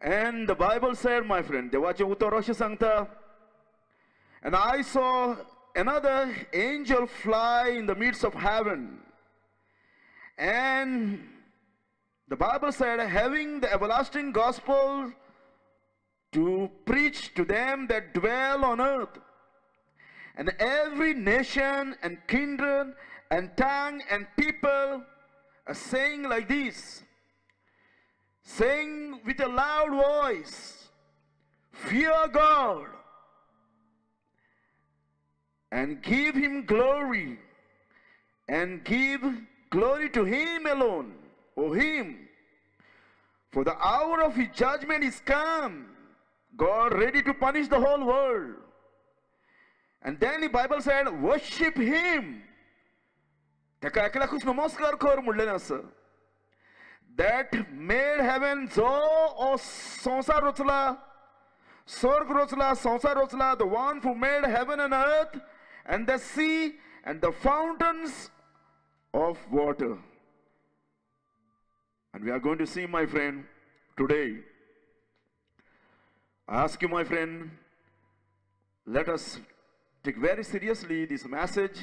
And the Bible said, my friend, देवाचें उतर अशें सांगता, and I saw another angel fly in the midst of heaven. And the Bible said, having the everlasting gospel to preach to them that dwell on earth, and every nation and kindred and tongue and people are saying like this, saying with a loud voice, fear God and give him glory, and give glory to him alone, O him, for the hour of his judgment is come. God ready to punish the whole world. And then the Bible said, worship him. ताका एकल्याकूच नमस्कार कर म्हणलें आसा. That made heaven, जो हो संवसार रचला, स्वर्ग रचला, संवसार रचला, the one who made heaven and earth and the sea and the fountains of water. And we are going to see, my friend, today. I ask you, my friend, let us take very seriously this message.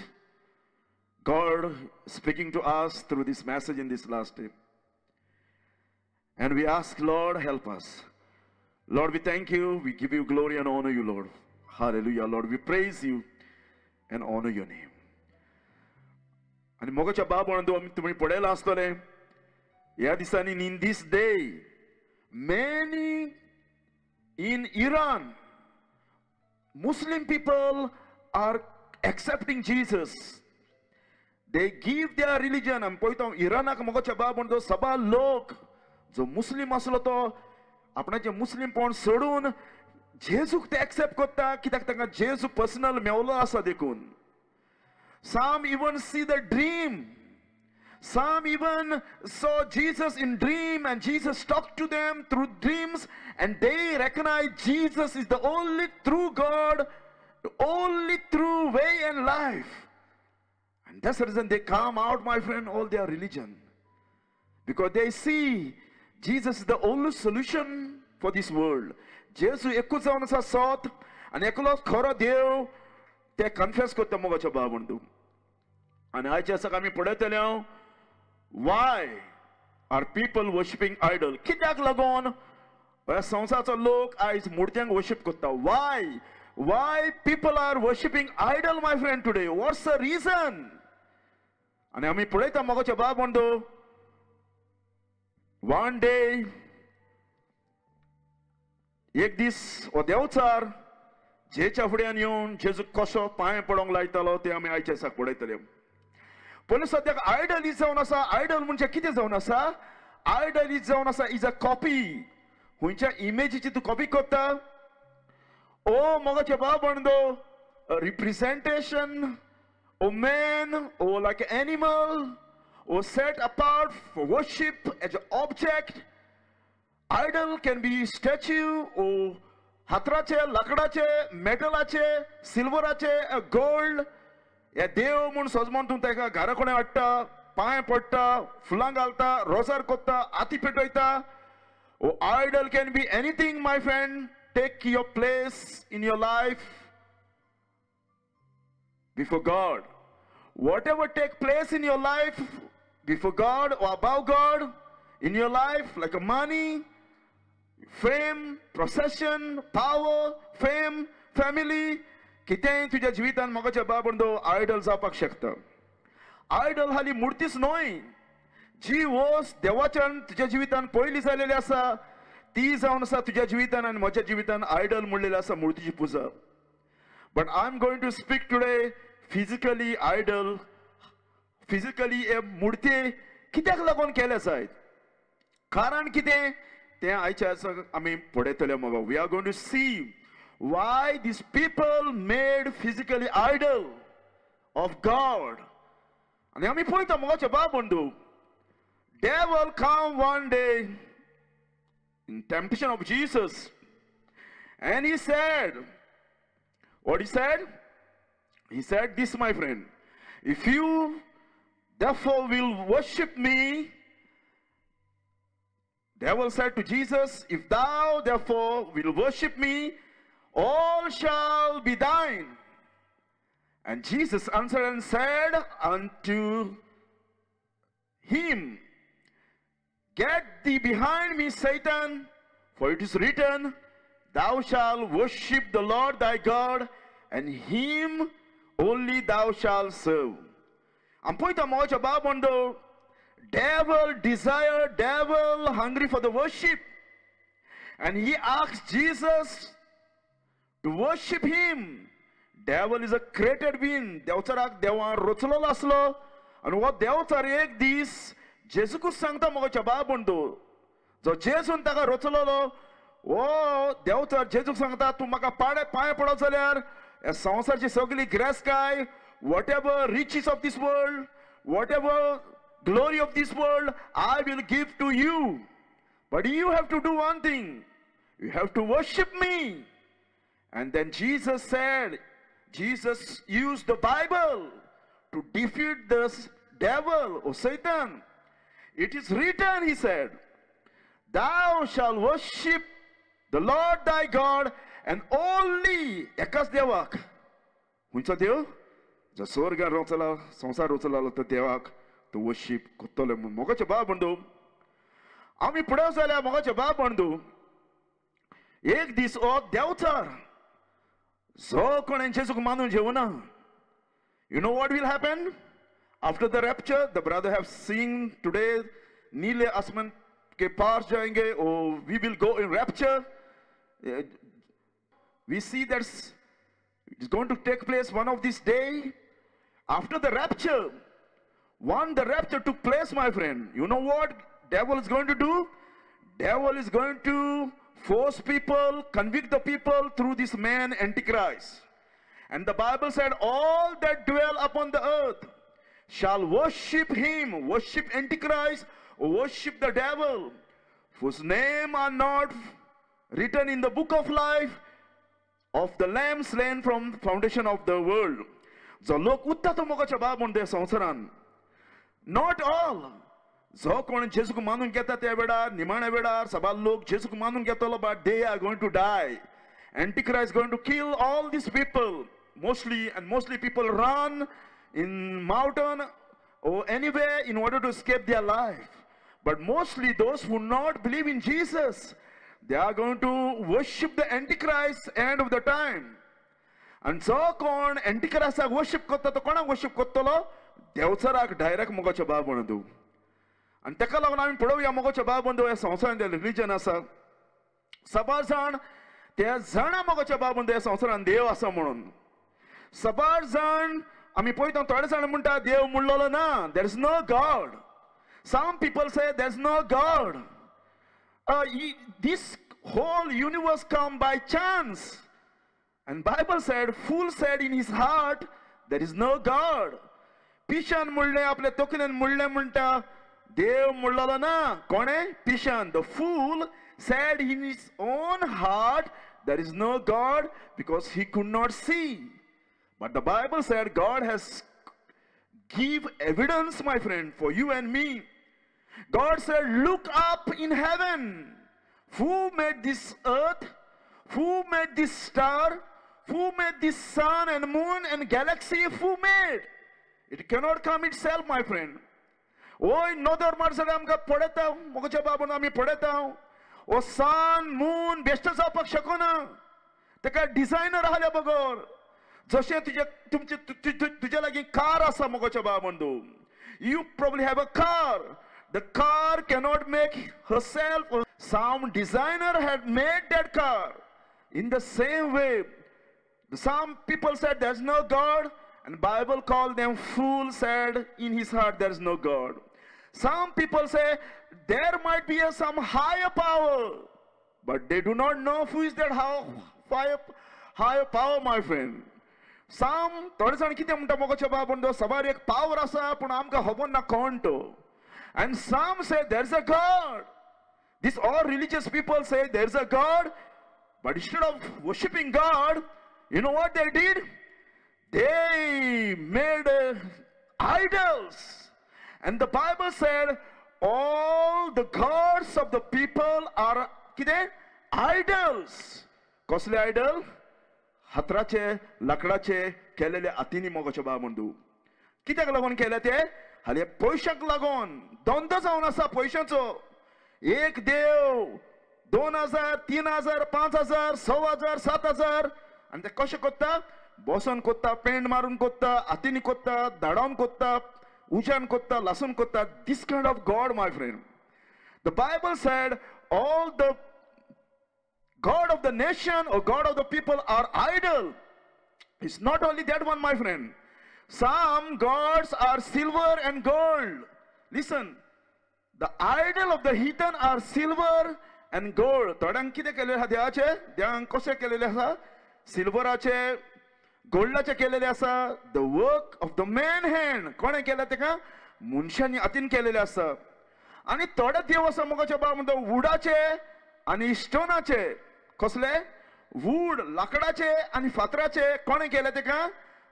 God speaking to us through this message in this last day. And we ask, Lord, help us. Lord, we thank you. We give you glory and honor you, Lord. Hallelujah, Lord. We praise you and honor your name. आनी मोगाच्या बाब म्हणून तुमी पळयलां आसतलें ह्या दिसांनी, in this day, many in Iran, Muslim people are accepting Jesus. They give their religion. आमी पळयता इराणाक मोगाच्या बाब म्हणतो सबार लोक जो मुस्लिम आसलो तो आपणाचें मुस्लिमपण सोडून जेजूक ते एक्सेप्ट करता, कित्याक तांकां जेजू पर्सनल मेवलो आसा देखून. Some even see the dream. Some even saw Jesus in dream, and Jesus talked to them through dreams, and they recognize Jesus is the only true God, the only true way and life. And that's the reason they come out, my friend, all their religion. Because they see Jesus is the only solution for this world. जेजू एकूच जावन आसा सत आनी एकलोच खरो देव, ते कन्फेस करता मोगाच्या बाब म्हणटू. आनी आयच्या दिसाक आमी पळयतले, why are people worshipping idol? कित्याक लागून ह्या संवसाराचो लोक आयज मुर्त्यांक वर्शिप करता? Why? Why people are worshipping idol, my friend, today? What's the reason? आनी आमी पळयता मोगाच्या बाब म्हणटू, वन डे, एक दीस हो देवचार जेच्या फुड्यान येवन जेजू कसो पांय पडोंक लायतालो ते आमी आयच्या दिसाक पळयतले. पयलीं सद्याक आयडल is जावन आसा. आयडल म्हणजे कितें जावन आसा? आयडल is जावन आसा is a copy. खंयच्या इमेजीची तूं कॉपी करता? ओ मोगाचे बाब म्हणदो, representation o man o like animal or set apart for worship as an object. Idol can be statue or हातराचे, लाकडाचे, मेटलाचे, सिल्वराचे, गोल्ड. हे देव म्हूण सजमोन तूं ताका घरा कडेन हाडटा, पांय पडटा, फुलां घालता, रोजार करता, आती पेटयता. O idol can be anything, my friend. Take your place in your life before God. Whatever take place in your life before God or above God in your life, like a money, fame, procession, power, fame, family, कितेंय तुज्या जिवितान मोगाच्या बाब म्हणतो idol जावपाक शकता. Idol हाली मुर्तीच न्हय, जी वस्त देवाच्यान तुज्या जिवितान पयली जालेली आसा ती जावन आसा तुज्या जिवितान आनी म्हज्या जिवितान आयडल म्हणलेली आसा मुर्तीची पुजा. But I am going to speak today physically idol, physically हे मुर्ती कित्याक लागून केले जायत, कारण कितें तें आयच्या आमी पळयतले मगो. We are going to see why these people made physically idol of God. आनी आमी पळयता मोगाचे बाब बंधू, devil come one day in temptation of Jesus and he said, what he said? He said this, my friend, if you therefore will worship me, Devil said to Jesus, if thou therefore will worship me, all shall be thine. And Jesus answered and said unto him, Get thee behind me, Satan, for it is written, Thou shalt worship the Lord thy God, and him only thou shalt serve. I'm pointing out about the devil desire, devil hungry for the worship. And he asked Jesus to worship him. Devil is a created being. देवचाराक देवान रचलोलो आसलो आनी हो देवचार एक दीस जेजूकूच सांगता मोगाच्या बाब म्हणतो जो जेजून ताका रचलोलो हो देवचार जेजूक सांगता तूं म्हाका पांय पडत जाल्यार ह्या संवसारची सगळी गिरेस्तकाय, whatever riches of this world, whatever glory of this world, I will give to you. But you have to do one thing. You have to worship me. And then Jesus said, Jesus used the Bible to defeat the devil or Satan. It is written, he said, thou shalt worship the Lord thy God and only एकाच देवाक. खंयचो देव? जो स्वर्गार रचला, संवसार रचला तो देवाक तो वर्शीप करतलो म्हूण. मोगाचे बाब बंधू, आमी फुडें जाल्यार मोगाचे बाब बंधू, एक दीस हो देवचार जो कोण जेजूक मानून जेवना. You know what will happen after the rapture? The brother have seen today, नीले आसमान के पार जाएंगे, or we will go in rapture. We see that it's going to take place one of these day. After the rapture, when the rapture took place, my friend, you know what devil is going to do? Devil is going to force people, convict the people through this man Antichrist. And the Bible said, all that dwell upon the earth shall worship him, worship Antichrist, worship the devil, whose name are not written in the book of life of the Lamb slain from foundation of the world. जो लोक उत्ता तो मोगाच्या बाब म्हणते संवसारान, not all. जो कोण जेजूक मानून घेता त्या वेळार, निमाण्या वेळार सबार लोक जेजूक मानून घेतलो, but they are going to die. Antichrist going to kill all these people mostly, and mostly people run in mountain or anywhere in order to escape their life. But mostly those who not believe in Jesus, they are going to worship the Antichrist end of the time. And जो कोण Antichrist worship करता तो कोणाक worship करतलो? देवचाराक direct मोगाच्या बाब म्हणू. आनी ताका लागून आमी पळोवया मोगाच्या बाब बंधू, ह्या संवसारांत रिलीजन आसा, सबार जाण ते जाणा मोगाच्या बाब बंधू ह्या संवसारांत देव आसा म्हणून. सबार जाण आमी पळयता, थोडे जाण म्हणटा देव म्हणलेलो ना, there is no God. Some people say there is no God. This whole universe come by chance. And Bible said, fool said in his heart, there is no God. पिशान म्हणलें आपल्या तकलेन म्हणलें म्हणटा देव म्हणलेलो ना. कोणे? पिशान. The fool said in his own heart, there is no God, because he could not see. But the Bible said, God has give evidence, my friend, for you and me. God said, look up in heaven. Who made this earth? Who made this star? Who made this sun and moon and galaxy? Who made? It cannot come itself, my friend. ओय नदर मारसर आमकां पळयता मोगाच्या बाबून आमी पळयता, ओ sun moon best जावपाक शकना, ताका डिझायनर आहल्या बगर. जशें तुजे तुमचे तुज्या लागीं कार आसा मोगाच्या बाबून, you probably have a car. The car cannot make herself. Some designer had made that car. In the same way, some people said there's no God, and Bible called them fool, said in his heart there is no God. Some people say there might be some higher power, but they do not know who is that higher power, my friend. Some थोडे जाण कितें म्हणटा मोगाच्या बाब, सबार एक power आसा पूण आमकां खबर ना कोण तो. And some say there's a God. These all religious people say there's a God, but instead of worshipping God, you know what they did? They made idols. And the Bible said, All the gods of the people are कितें? Idols. कसले idol? हातराचे लाकडाचे केलेले हातींनी मोगाचे बाब म्हणू. कित्याक लागून केले ते? हाले पयशांक लागून. धंदो जावन आसा पयशांचो. एक देव 2000, 3000, 5000, 6000, 7000. आनी ते कशें कोत्ता? बसोन कोत्ता, पेंट मारून कोत्ता, हातींनी कोत्ता, धाडावन कोत्ता, उज्यान कोत्ता, लासून कोत्ता. This kind of God my friend. The Bible said all the God of the nation or God of the people are idol. It's not only that one, my friend. Some gods are silver and gold. Listen, the idol of the heathen are silver and gold. थोड्यांक कितें केलेलें आसा देवाचें? देवांक कशें केलेलें आसा? सिल्वराचे, गोल्डाचे केलेले आसा. The work of the man hand. कोणें केलें तेका? मनशांनी हातीन केलेलें आसा. आनी थोडे देव आसा मोगाचे बाब म्हणटा वुडाचे आनी स्टोनाचे. कसले? वूड, लाकडाचे आनी फातराचे. कोणें केले तेका?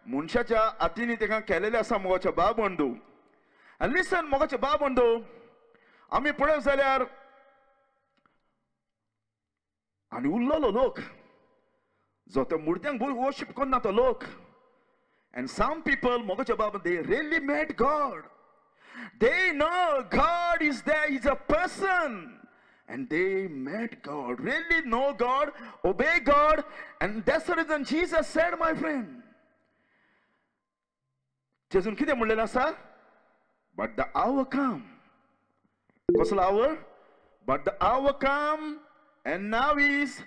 मनशाच्या हातींनी तेका केलेले आसा मोगाचे बाब बंधू. आनी लिसन मोगाचे बाब बंधू, आमी पळयत जाल्यार आनी उरलेलो लोक जो त्या मुर्त्यांक वर्शीप करना तो लोक. And some people मोगाचे बाब, they really met God. They know God is there, is a person. And they met God, really know God, obey God. And that's the reason Jesus said, my friend, जेजून कितें म्हणलेलें आसा? But the hour come. कसलो hour? But the hour come and now is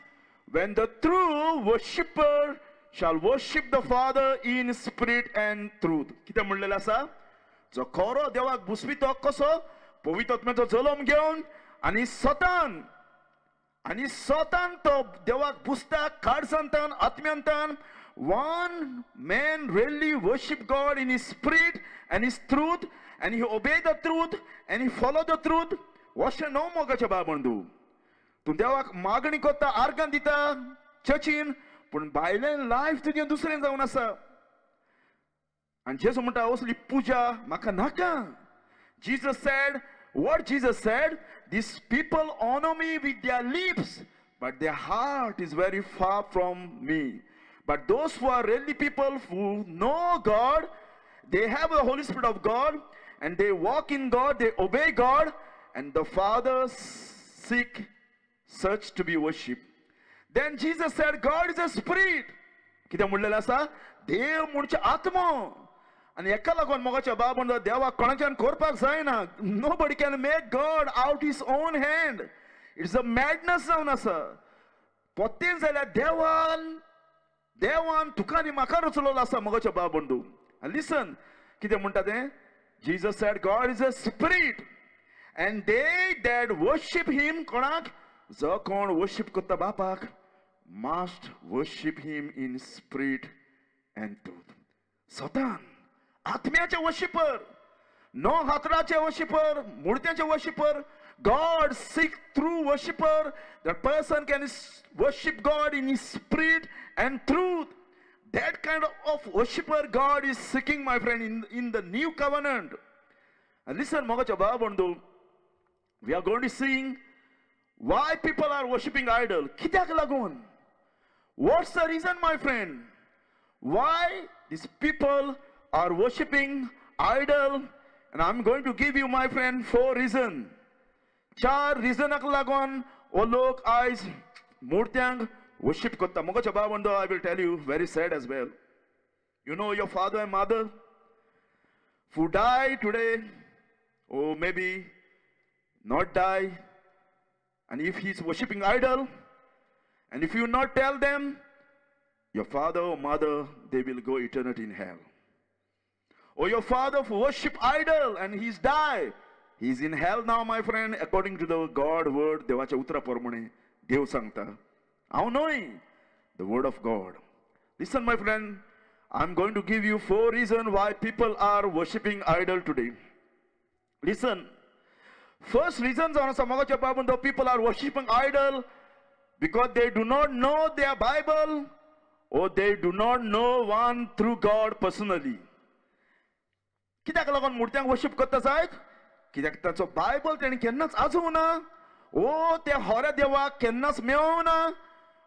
when the true worshipper shall worship the Father in spirit and truth. कितें म्हणलेलें आसा? जो खरो देवाक बुसवितो कसो? पवित्र आत्म्याचो जल्म घेवन आनी स्वतान, आनी स्वतान तो देवाक पुसता काळजांतान, आत्म्यांतान. One man really worship God in his spirit and his truth, and he obey the truth and he follow the truth. वशें न्हू मोगाचे बाब बंधू, तूं देवाक मागणी करता, आर्गां दिता चर्चीन, पूण भायलें लायफ तुजें दुसरें जावन आसा. आनी जेजू म्हणटा असली पुजा म्हाका नाका. Jesus said, what Jesus said, these people honor me with their lips, but their heart is very far from me. But those who are really people who know God, they have the Holy Spirit of God, and they walk in God, they obey God, and the Father seek such to be worshipped. Then Jesus said, God is a spirit. कितें म्हणलेलें आसा? देव म्हणचे आत्मो. आनी हेका लागून मोगाच्या बाब म्हणटा देवाक कोणाच्यान करपाक जायना. Nobody can make God out his own hand. It's a madness जावन आसा. पोत्तेन जाल्यार देवान, देवान तुका आनी म्हाका रचलोलो आसा मोगाच्या बाब बंधू. आनी लिसन कितें म्हणटा तें? Jesus said God is a spirit and they that worship him, कोणाक? जो कोण वर्शीप करता बापाक, must worship him in spirit and truth. स्वतान आत्म्याचे वर्शिपर, नो हातराचे वर्शिपर, मुर्त्यांचे worshipper. God seek true worshipper. That person can worship God in his spirit and truth. That kind of worshipper God is seeking, my friend, in the new covenant. And listen, मोगाच्या बाब बंधू, we are going to sing why people are worshiping idol. कित्याक लागून? What's the reason, my friend? Why these people are worshipping idol? And I'm going to give you, my friend, 4 reasons. 4 reasons लागून ओ लोक आयज मूर्त्यांक worship करता. मोगाच्या बाब बंधू, I will tell you, very sad as well. You know your father and mother who die today, or maybe not die, and if he is worshipping idol, and if you not tell them, your father or mother, they will go eternity in hell. Or your father who worship idol and he's died, he's in hell now, my friend, according to the God word. देवाच्या उतरा प्रमाणे देव सांगता, हांव न्हय, the word of God. Listen, my friend, I'm going to give you 4 reasons why people are worshipping idol today. Listen, first reason जावन आसा मोगाच्या बाब, the people are worshipping idol because they do not know their Bible or they do not know one true God personally. कित्याक लागून मुर्त्यांक worship करता जायत? कित्याक ताचो बायबल तेणें केन्नाच आजूंक ना, ओ त्या होऱ्या देवाक केन्नाच मेळोंक ना,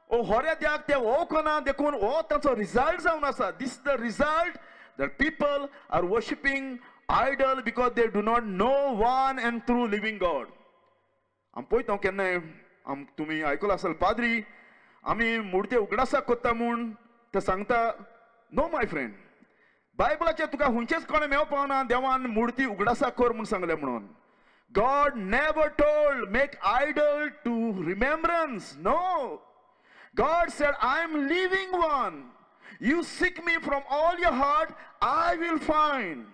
ओ होऱ्या देवाक ते वळखना, देखून हो ताचो रिजल्ट जावन आसा. This the result that people are worshipping idol because they do not know one and true living God. आमी पळयता केन्नाय, तुमी आयकलां आसल पाद्री आमी मुर्ते उगडासाक कोत्ता म्हूण ते सांगता. नो my friend, बायबलाचेर तुका खंयचेच कोणें मेळपाक ना देवान मुर्ती उगडासाक कर म्हूण सांगलें म्हणून. God never told make idol to remembrance. No, God said I am living one, you seek me from all your heart, I will find.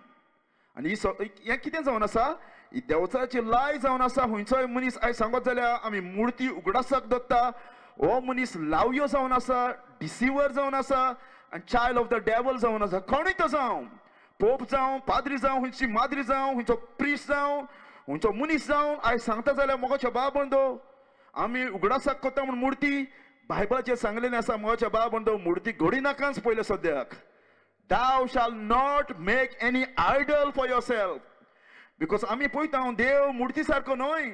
आनी हें कितें जावन आसा, ही देवचाराची लाय जावन आसा. खंयचोय मनीस आयज सांगत जाल्यार आमी मुर्ती उगडासाक दवरता, हो मनीस लावयो जावन आसा, डिसिवर जावन आसा आनी चायल्ड ऑफ the devil जावन आसा. कोणूय तो जावं, पोप जावं, पाद्री जावं, खंयची माद्री जावं, खंयचो प्रिस्ट जावं, खंयचो मनीस जावं, आयज सांगता जाल्यार मोगाच्या बाबंदो आमी उगडासाक करता म्हूण मुर्ती बायबलाचेर सांगलेलें आसा. मोगाच्या बाबंदो मुर्ती घडी नाकाच पयलें सद्याक. Thou shalt not make any idol for yourself. Because आमी पळयता देव मुर्ती सारको न्हय,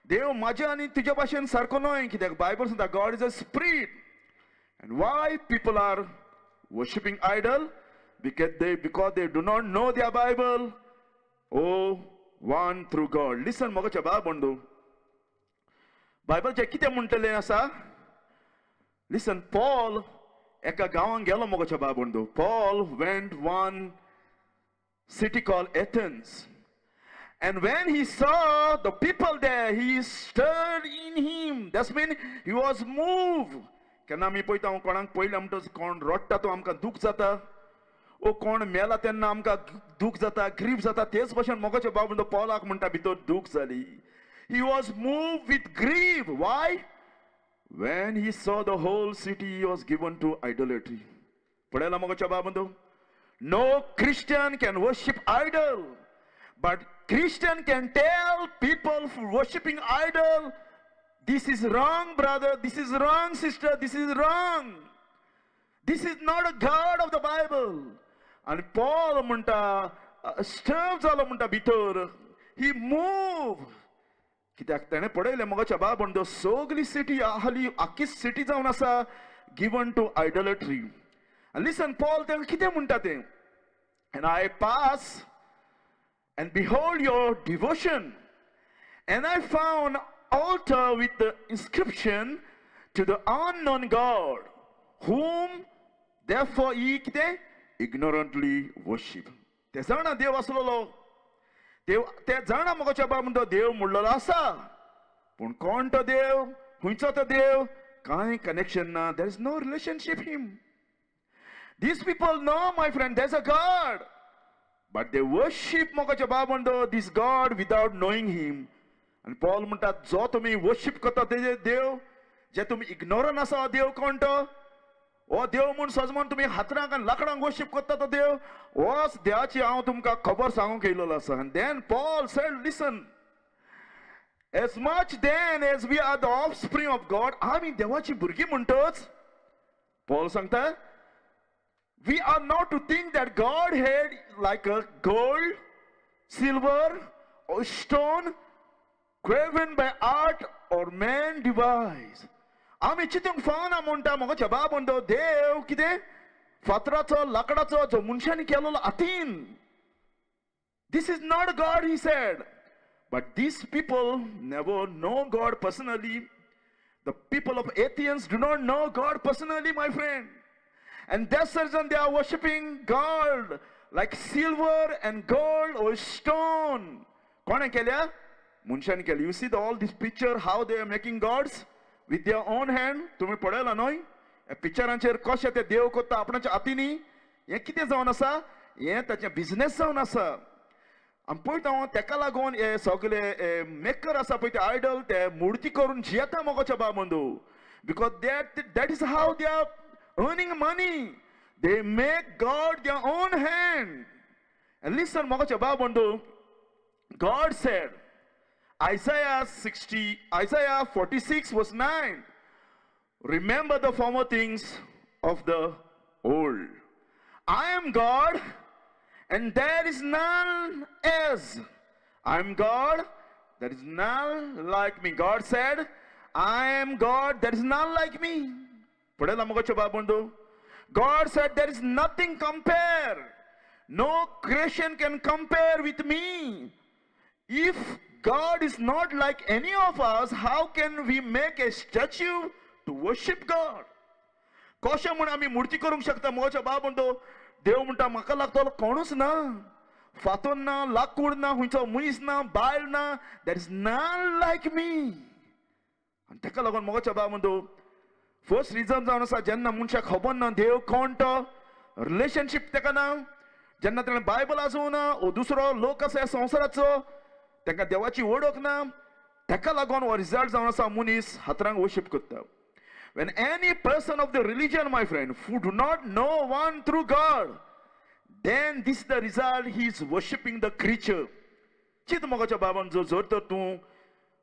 देव म्हाज्या आनी तुज्या भाशेन सारको न्हय. कित्याक बायबल सांगता God is a spirit. And why people are worshipping idol? Because they do not know their Bible. Oh one true God. Listen मोगाच्या बाबंदो, बायबलाचेर कितें म्हणटलें आसा. लिसन, पॉल एका गांवांत गेलो मोगाच्या बाबंदो. Paul went one city called Athens. And when he saw the people there, he stirred in him. That's mean he was moved. केन्ना आमी पळयता कोणाक पळयलें म्हणटच कोण रडटा तो आमकां दूख जाता, ओ कोण मेला तेन्ना आमकां दूख जाता, ग्रीफ जाता. तेच भशेन मोगाच्या बाबंदो पॉलाक म्हणटा भितर दूख जाली. He was moved with grief. Why? When he saw the whole city was given to idolatry. पळयला मोगाच्या बाबंदो, no Christian can worship idol, but Christian can tell people for worshipping idol, this is wrong brother, this is wrong sister, this is wrong. This is not a God of the Bible. आनी Paul म्हणटा स्टर्व जालो म्हणटा भितर, he moved. कित्याक तेणें पळयलें मोगाच्या बाबंदो सगली सिटी आहली, आख्खी सिटी जावन आसा गिवन टू आयडोलेट्री. आनी लिसन, पॉल तें कितें म्हणटा तें, and I pass and behold your devotion, and I found altar with the inscription to the unknown God, whom therefore ye कितें ignorantly worship. ते जाणा देव आसलेलो, देव ते जाणा मोगाच्या बाबंदो देव म्हणलेलो आसा, पूण कोण तो देव, खंयचो तो देव, कांय कनेक्शन ना. There is no relationship him. These people know my friend there is a God, but they worship मोगाच्या बाबंदो this God without knowing him. आनी पॉल म्हणटा जो तुमी वर्शीप करता तेजे देव, जे तुमी इग्नोरंट आसा देव कोण तो, हो देव म्हूण सजमोन तुमी हातरांक आनी लाकडांक वर्शीप करता तो देव, होच देवाची हांव तुमकां खबर सांगूंक येयलेलो आसा. आनी then Paul said, listen, as much then as we are the offspring of God, आमी देवाची भुरगीं म्हणटच पॉल सांगता, we are not to think that God had like a gold, silver or stone graven by art or man device. आमी चितूंक फावना म्हणटा मोगाच्या बाबंदो देव कितें फातराचो लाकडाचो जो मनशांनी केलेलो हातीन. This is not God, he said. But these people never know God personally. The people of Athens do not know God personally, my friend. And that's the reason they are worshipping God like silver and gold or stone. कोणें केल्या? मनशान केल्या. You see all this picture how they are making gods with their own hand. तुमी पळयलां न्हय ह्या पिक्चरांचेर कशें ते देव करता आपणाच्या हातींनी. हें कितें जावन आसा, हें ताचें बिजनेस जावन आसा. आमी पळयता तेका लागून हे सगळे मेकर आसा पळय ते आयडल, ते मुर्ती करून जियेता मोगाच्या बाबंदो. Because that is how they are earning money. They make God their own hand. And listen मोगाच्या बाबंदो, God said, Isaiah 46 verse 9, remember the former things of the old. I am God and there is none else. I am God, there is none like me. God said, I am God, there is none like me. पळयला मगो बाबंदू, God said there is nothing compare. No creation can compare with me. If God is not like any of us, how can we make a statue to worship God? कशें म्हूण आमी मुर्ती करूंक शकता मोगाच्या बाबंदो? देव म्हणटा म्हाका लागतलो कोणूच ना, फातोर ना, लाकूड ना, खंयचो मनीस ना, बायल ना, there is none like me. आनी ताका लागून मोगाच्या बाबंदो फर्स्ट रिजन जावन आसा, जेन्ना मनशाक खबर ना देव कोण तो, रिलेशनशीप ताका ना, जेन्ना ताणें बायबल आसूं ना, ओ दुसरो लोक आसा ह्या संवसाराचो, तांकां देवाची वळख ना, ताका लागून हो रिजल्ट जावन आसा मनीस हातरांक वर्शीप करता. When any person of the religion, my friend, who do not know one true God, then this is the result, he is worshipping the creature. चित मोगाच्या बाबान, जो जर तर तूं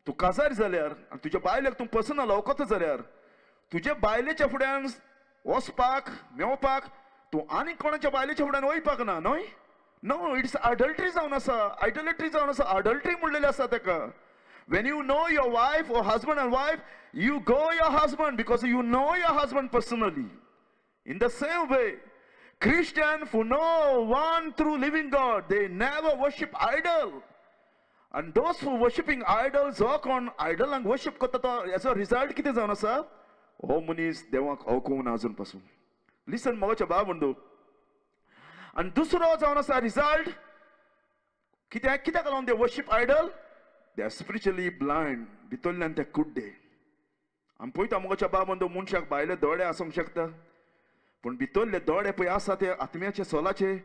तूं काजार जाल्यार आनी तुज्या बायलेक तूं पर्सनल वखत जाल्यार तुज्या बायलेच्या फुड्यान वचपाक मेवपाक तूं आनी कोणाच्या बायलेच्या फुड्यान वयपाक ना, न्हय? नो, it's adultery जावन आसा, आयडॉलेट्री जावन आसा, अडल्ट्री म्हणलेली आसा ताका. When you know your wife or husband and wife, you go your husband because you know your husband personally. In the same way, Christian who know one true living God, they never worship idol. And those who worshiping idols, जो कोण आयडलांक worship करता तो हेचो result कितें जावन आसा? हो मनीस देवाक वळखूंक ना अजून पासून. लिसन मोगाच्या बाबंदू. आनी दुसरो जावन आसा रिजल्ट कित्याक कित्याक लागून they worship idol? They are spiritually blind. भितरल्यान ते कुड्डे. आमी पळयता मोगाच्या बाबंदू, मनशाक भायले दोळे आसूंक शकता, पूण भितरले दोळे पळय आसा ते आत्म्याचे सोलाचे,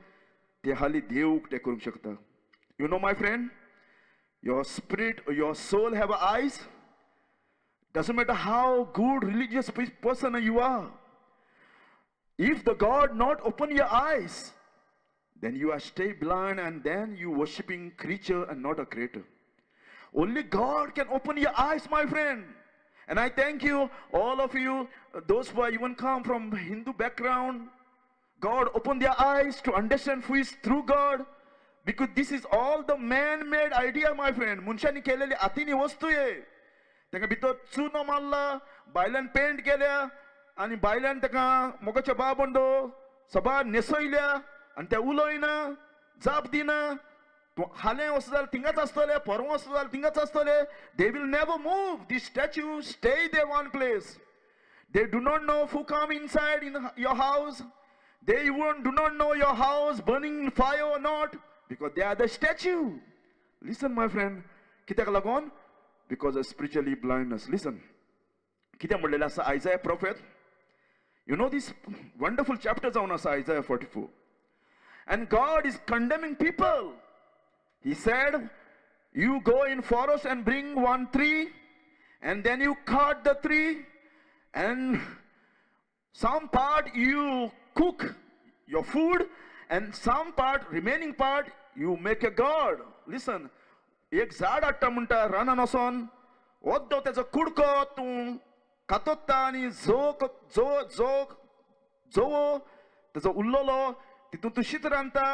ते हाली देव उक्ते करूंक शकता. You know my friend, your spirit, your soul have eyes. Doesn't matter how good religious person you are, if the God not open your eyes, then you are stay blind and then you worshipping creature and not a creator. Only God can open your eyes, my friend. And I thank you, all of you, those who are even come from Hindu background. God opened their eyes to understand who is true God. Because this is all the man-made idea, my friend. मनशांनी केलेली आतीनी वस्तू आहे. ताका भितर चुनो मारला, बायल्यान paint केल्या आनी बायल्यान ताका मोगाच्या बाबंदो सबार न्हेसयल्या आनी ते उलयना, जाप दिना. तूं हालें वचत जाल्यार थिंगाच आसतले, परवां वचत जाल्यार थिंगाच आसतले. They will never move. This statue stay there one place. They do not know who come inside in your house. They even do not know your house burning fire or not, because they are the statue. Listen, my friend, कित्याक लागून? Because of spiritually blindness. Listen, कितें म्हणलेलें आसा Isaiah prophet? You know this wonderful chapter जावन आसा Isaiah 44. And God is condemning people. He said, you go in forest and bring one tree, and then you cut the tree, and some part you cook your food, and some part, remaining part, you make a god. Listen, एक झाड हाडटा म्हणटा रानान वचोन, ओद्दो तेजो कुडको तूं कातोत्ता आनी जो जो जो जोवो तेजो उरलेलो तितून तूं शीत रांदता,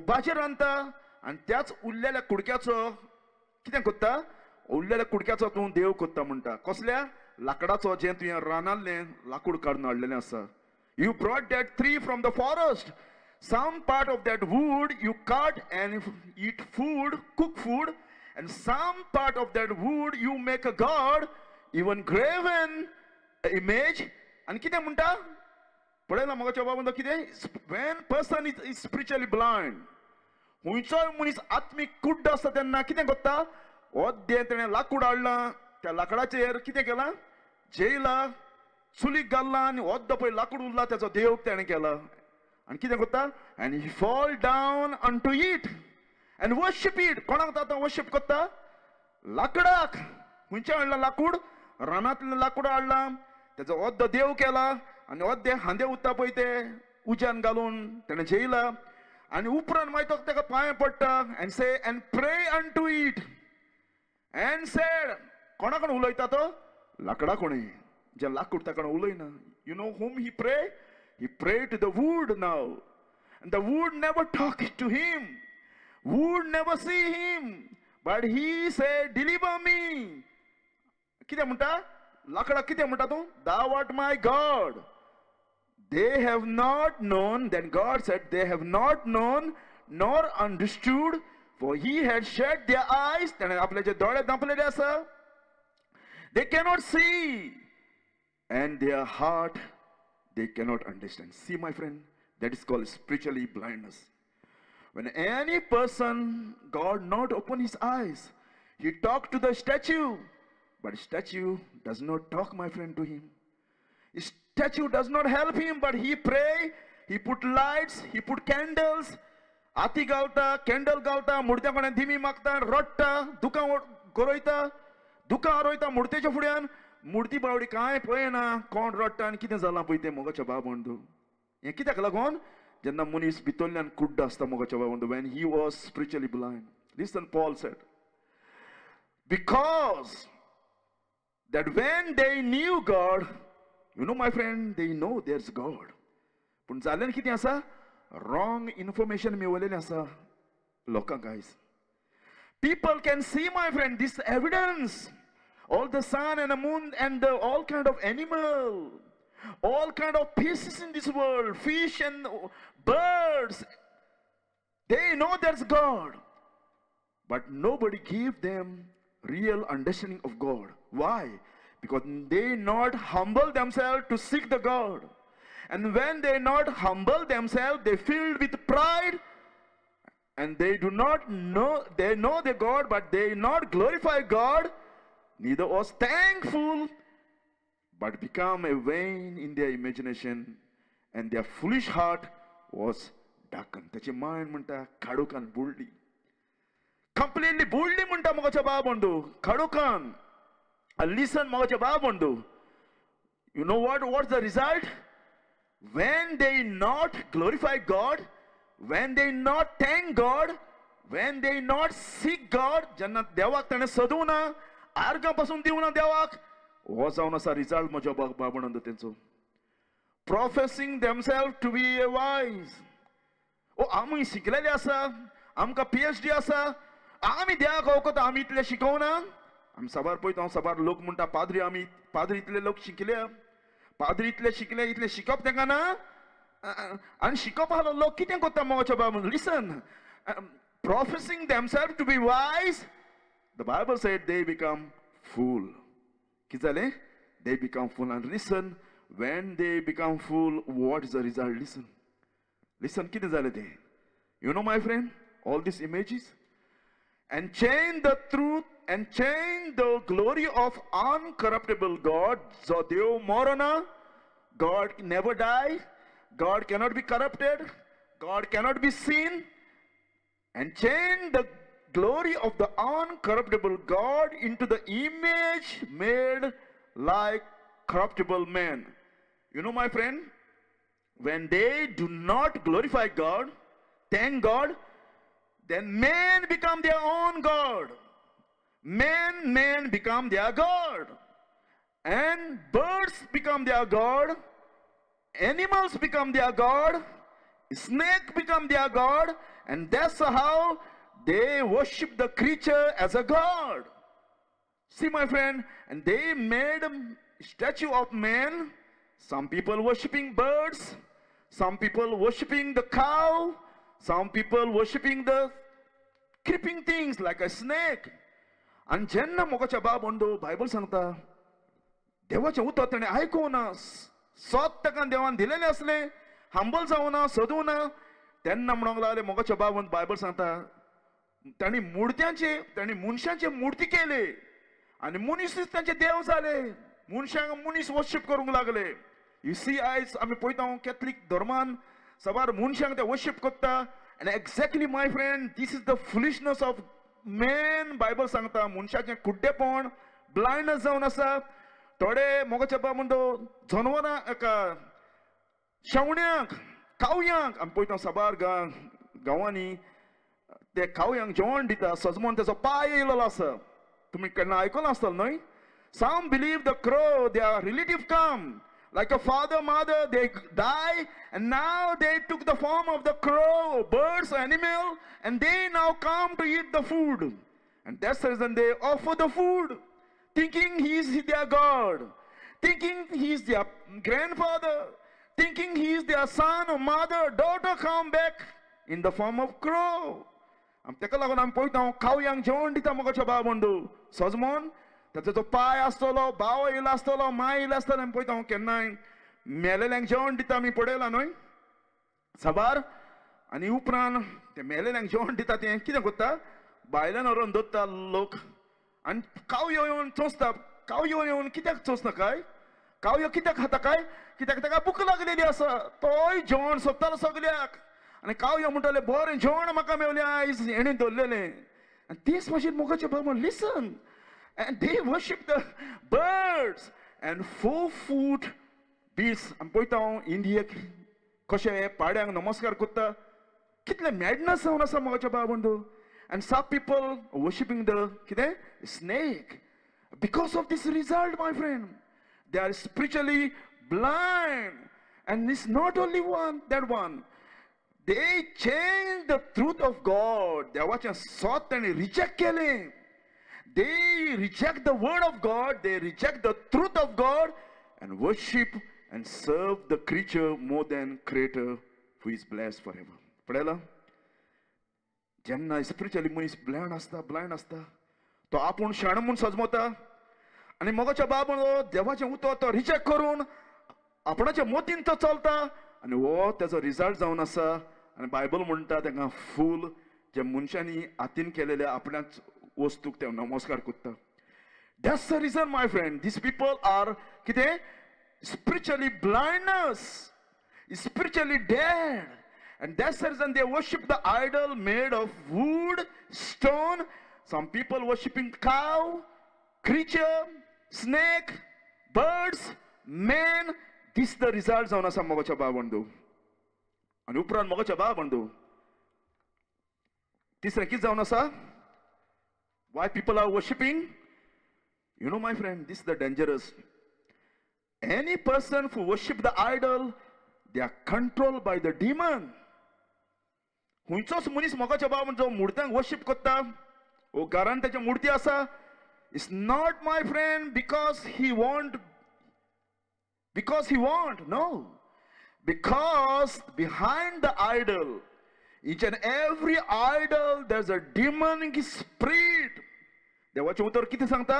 भाजी रांदता, आनी त्याच उरलेल्या कुडक्याचो कितें करता? उरलेल्या कुडक्याचो तूं देव करता म्हणटा. कसल्या? लाकडाचो, जें तुवें रानांतलें लाकूड काडून हाडलेलें आसा. You brought that tree from the forest. Some part of that wood you cut and eat food, cook food, and some part of that wood you make a god, even graven image. आनी कितें म्हणटा? पळयला मोगाच्या बाबा कितें? When person is spiritually blind, खंयचोय मनीस आत्मीक कुड्डो आसता तेन्ना कितें करता? ओद्दें तेणें लाकूड हाडलां, त्या लाकडाचेर कितें केलां? जेयला, चुलीक घालला आनी ओद्दो पळय लाकूड उरला तेचो देव तेणें केला. आनी कितें करता? And he fall down unto it and worship it. कोणाक आतां वर्शीप करता? लाकडाक. खंयचें हाडलां लाकूड? रानांतलें लाकूड हाडलां, तेचो ओद्दो देव केला आनी ओद्दे हांदे उरता पळय ते उज्यान घालून तेणें जेयला. आनी उपरांत मागीर तो ताका पांय पडटा and say and pray unto it and said. कोणा कोण उलयता तो? लाकडा कोणी, जें लाकूड ताका उलयना. You know whom he pray? He pray to the wood now. And the wood never talk to him. Wood never see him. But he said, deliver me. कितें म्हणटा? लाकडाक कितें म्हणटा तूं? Thou art my God. They have not known. Then God said, they have not known nor understood, for he had shut their eyes. ताणें आपल्याचे दोळे धांपलेले आसा. They cannot see, and their heart they cannot understand. See, my friend, that is called spiritually blindness. When any person, God not open his eyes, he talked to the statue, but statue does not talk, my friend, to him. Statue does not help him, but he pray, he put lights, he put candles. आती घालता, candle घालता, मुर्त्या कडेन दिमी मागता, रडटा, दुकां गरयता, दुकां आरयता मुर्तेच्या फुड्यान. मुर्ती बावडी कांय पळयना, कोण रडटा आनी कितें जालां पळय तें मोगाच्या बाब म्हणटू. हें कित्याक लागून? जेन्ना मनीस भितरल्यान कुड्डो आसता मोगाच्या बाब म्हणटू. When he was spiritually blind. Listen, Paul said, because that when they knew God, you know my friend, they know there's God. पूण जालें कितें आसा? रॉंग इन्फॉर्मेशन मेळलेलें आसा लोकांक आयज. People can see, my friend, this evidence. All the sun and the moon and the all kind of animal, all kind of pieces in this world, fish and birds, they know there's God. But nobody give them real understanding of God. Why? Because they not humble themselves to seek the God. And when they not humble themselves, they filled with pride, and they do not know, they know the God, but they not glorify God, neither was thankful, but become a vain in their imagination, and their foolish heart was darkened. ताची mind म्हणटा काडूकान बुडली, completely बुडली म्हणटा मोगाच्या बाब म्हणटू. काडूकान. Listen मोगाच्या बाब म्हणटू. You know what? What's the result? When they not glorify God, when they not thank God, when they not seek God, जेन्ना देवाक ताणें सोदूं ना, आर्गां पासून दिवना देवाक, हो जावन आसा रिजल्ट म्हज्या बाबणंद तेंचो. Professing themselves to be a wise. ओ आमी शिकलेले आसा, आमकां PhD आसा, आमी देवाक वखद आमी इतले शिकोवना. आमी साबार पळयता, हांव साबार लोक म्हणटा पाद्री, आमी पाद्री इतले लोक शिकले, पाद्री इतले शिकले, इतले शिकप तांकां ना. आनी शिकप आहलो लोक कितें करता मोगाच्या बाबा? Listen, professing themselves to be wise, the Bible said they become fool. कितें जालें? They become fool. And listen, when they become fool, what is the result? Listen, listen, कितें जालें तें? You know, my friend, all these images and change the truth and change the glory of uncorruptible God. जो देव मरना, God never die, God cannot be corrupted, God cannot be seen, and change the glory of the uncorruptible God into the image made like corruptible man. You know, my friend, when they do not glorify God, thank God, then men become their own God. Men become their God. And birds become their God. Animals become their God. Snake become their God. And that's how they worship the creature as a God. See, my friend, and they made a statue of man. Some people worshipping birds, some people worshipping the cow, some people worshipping the creeping things like a snake. आनी जेन्ना मोगाच्या बाब म्हणतो Bible सांगता देवाचें उतर ताणें आयकूना, सत ताका देवान दिलेलें आसलें, हंबल जावना, सोदूना, तेन्ना म्हणूंक लागले मोगाच्या बाब म्हणून बायबल सांगता तांणी मुर्त्यांचे, तांणी मनशांचे मुर्ती केले आनी मनीसूच तांचे देव जाले. मनशांक मनीस वर्शीप करूंक लागले. You see, आयज आमी पळयता कॅथलीक धर्मान साबार मनशांक ते वर्शीप करता. And exactly my friend, this is the foolishness of man. Bible सांगता मनशाचें कुड्डेपण, ब्लायंडनेस जावन आसा. थोडे मोगाच्या बाब म्हणतो जनवरां, एका शेवण्यांक, कावयांक आमी पळयता साबार गांवांनी ते कावयांक जेवण दिता, सजमोन तेचो पांय येयलेलो आसा. तुमी केन्ना आयकलां आसतलें न्हय? Some believe the crow, their relative come like a father, mother, they die, and now they took the form of the crow, birds, animal, and they now come to eat the food. And that's the reason they offer the food, thinking he is their God, thinking he is their grandfather, thinking he is their son or mother, daughter come back in the form of crow. ताका लागून आमी पळयता कावयांक जेवण दिता मगोच्या भाव बंधू सजमोन ताचो जो पाय आसतलो, भाव येयलो आसतलो, माय येयलो आसतलो. आमी पळयता केन्नाय मेलेल्यांक जेवण दिता आमी पळयलां न्हय साबार. आनी उपरांत ते मेलेल्यांक जेवण दिता तें कितें करता, भायल्यान व्हरून दवरता लोक आनी कावयो येवन चोंचता. कावयो येवन कित्याक चोंचता काय, कावयो कित्याक खाता काय, कित्याक ताका भूक लागलेली आसा, तोय जेवण सोदतालो सगल्याक. आनी कावयो म्हणटाले बरें जेवण म्हाका मेवलें आयज हेणें दवरलेलें. आनी तेच भाशेन मोगाचे बाबा listen, and they worship the birds and 4-foot beasts. आमी पळयता हांव इंडियेक कशें पाड्यांक नमस्कार करता, कितलें मॅडनस जावन आसा मोगाचे बाबा बंधू. And some people worshipping the कितें snake. Because of this result, my friend, they are spiritually blind. And it's not only one, that one. They change the truth of God. देवाचें सत तांणी रिजेक्ट केलें. They reject the word of God. They reject the truth of God and worship and serve the creature more than Creator who is blessed forever. पळयलां जेन्ना spiritually मनीस blind आसता, blind आसता, तो आपूण शाणो म्हूण सजमता आनी मोगाच्या बाब देवाचें उतर तो रिजेक्ट करून आपणाच्या मोतीन तो चलता आनी हो तेजो रिजल्ट जावन आसा. आनी बायबल म्हणटा तांकां फूल जे मनशांनी हातीन केलेले आपल्याच वस्तूक ते नमस्कार करता. That's the reason my friend, these people are कितें spiritually blindness, spiritually dead. And that's the reason they worship the idol made of wood, stone. Some people worshiping cow, creature, snake, birds, man. This is the result जावन आसा मोगाच्या भाव बंधू. आनी उपरांत मोगाच्या भाव बंधू तिसरें कितें जावन आसा, why people are worshipping? You know my friend, this is the dangerous. Any person who worship the idol, they are controlled by the demon. खंयचोच मनीस मोगाच्या भाव जो मुर्त्यांक वर्शीप करता ओ घरान ताची मुर्ती आसा, it's not my friend because he want, because he want, no, because behind the idol, each and every idol there is a demonic spirit. देवाचें उतर कितें सांगता,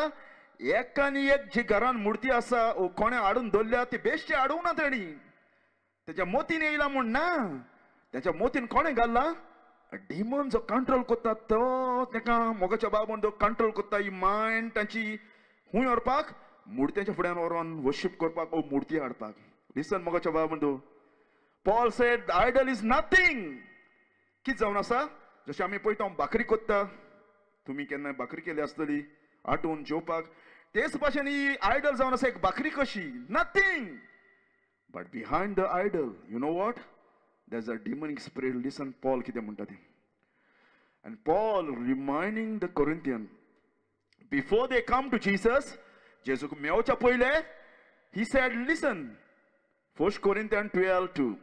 एक आनी एक जी घरान मुर्ती आसा ओ कोणें हाडून दवरल्या ती बेश्टी हाडूंक ना तेणी, तेच्या मोतीन येयला म्हूण ना, तेच्या मोतीन कोणें घाल्ला, डिमन जो कंट्रोल करता तो ताका मोगाच्या बाबून जो कंट्रोल करता ही मायंड तांची खूंय व्हरपाक, मुर्त्यांच्या फुड्यान व्हरोन वर्शीप करपाक ओ मुर्ती हाडपाक. लिसन मोगाच्या बाबून, Paul said idol is nothing. कितें जावन आसा, जशें आमी पळयता भाकरी करता, तुमी केन्नाय भाकरी केली आसतली आटोवन जेवपाक, तेच भाशेन ही आयडल जावन आसा एक भाकरी कशी, nothing. But behind the idol, you know what? There's a demonic spirit. Listen, Paul कितें म्हणटा तें. And Paul reminding the Corinthian, before they come to Jesus, जेजूक मेवच्या पयले, he said, listen, 1 Corinthians 12:2,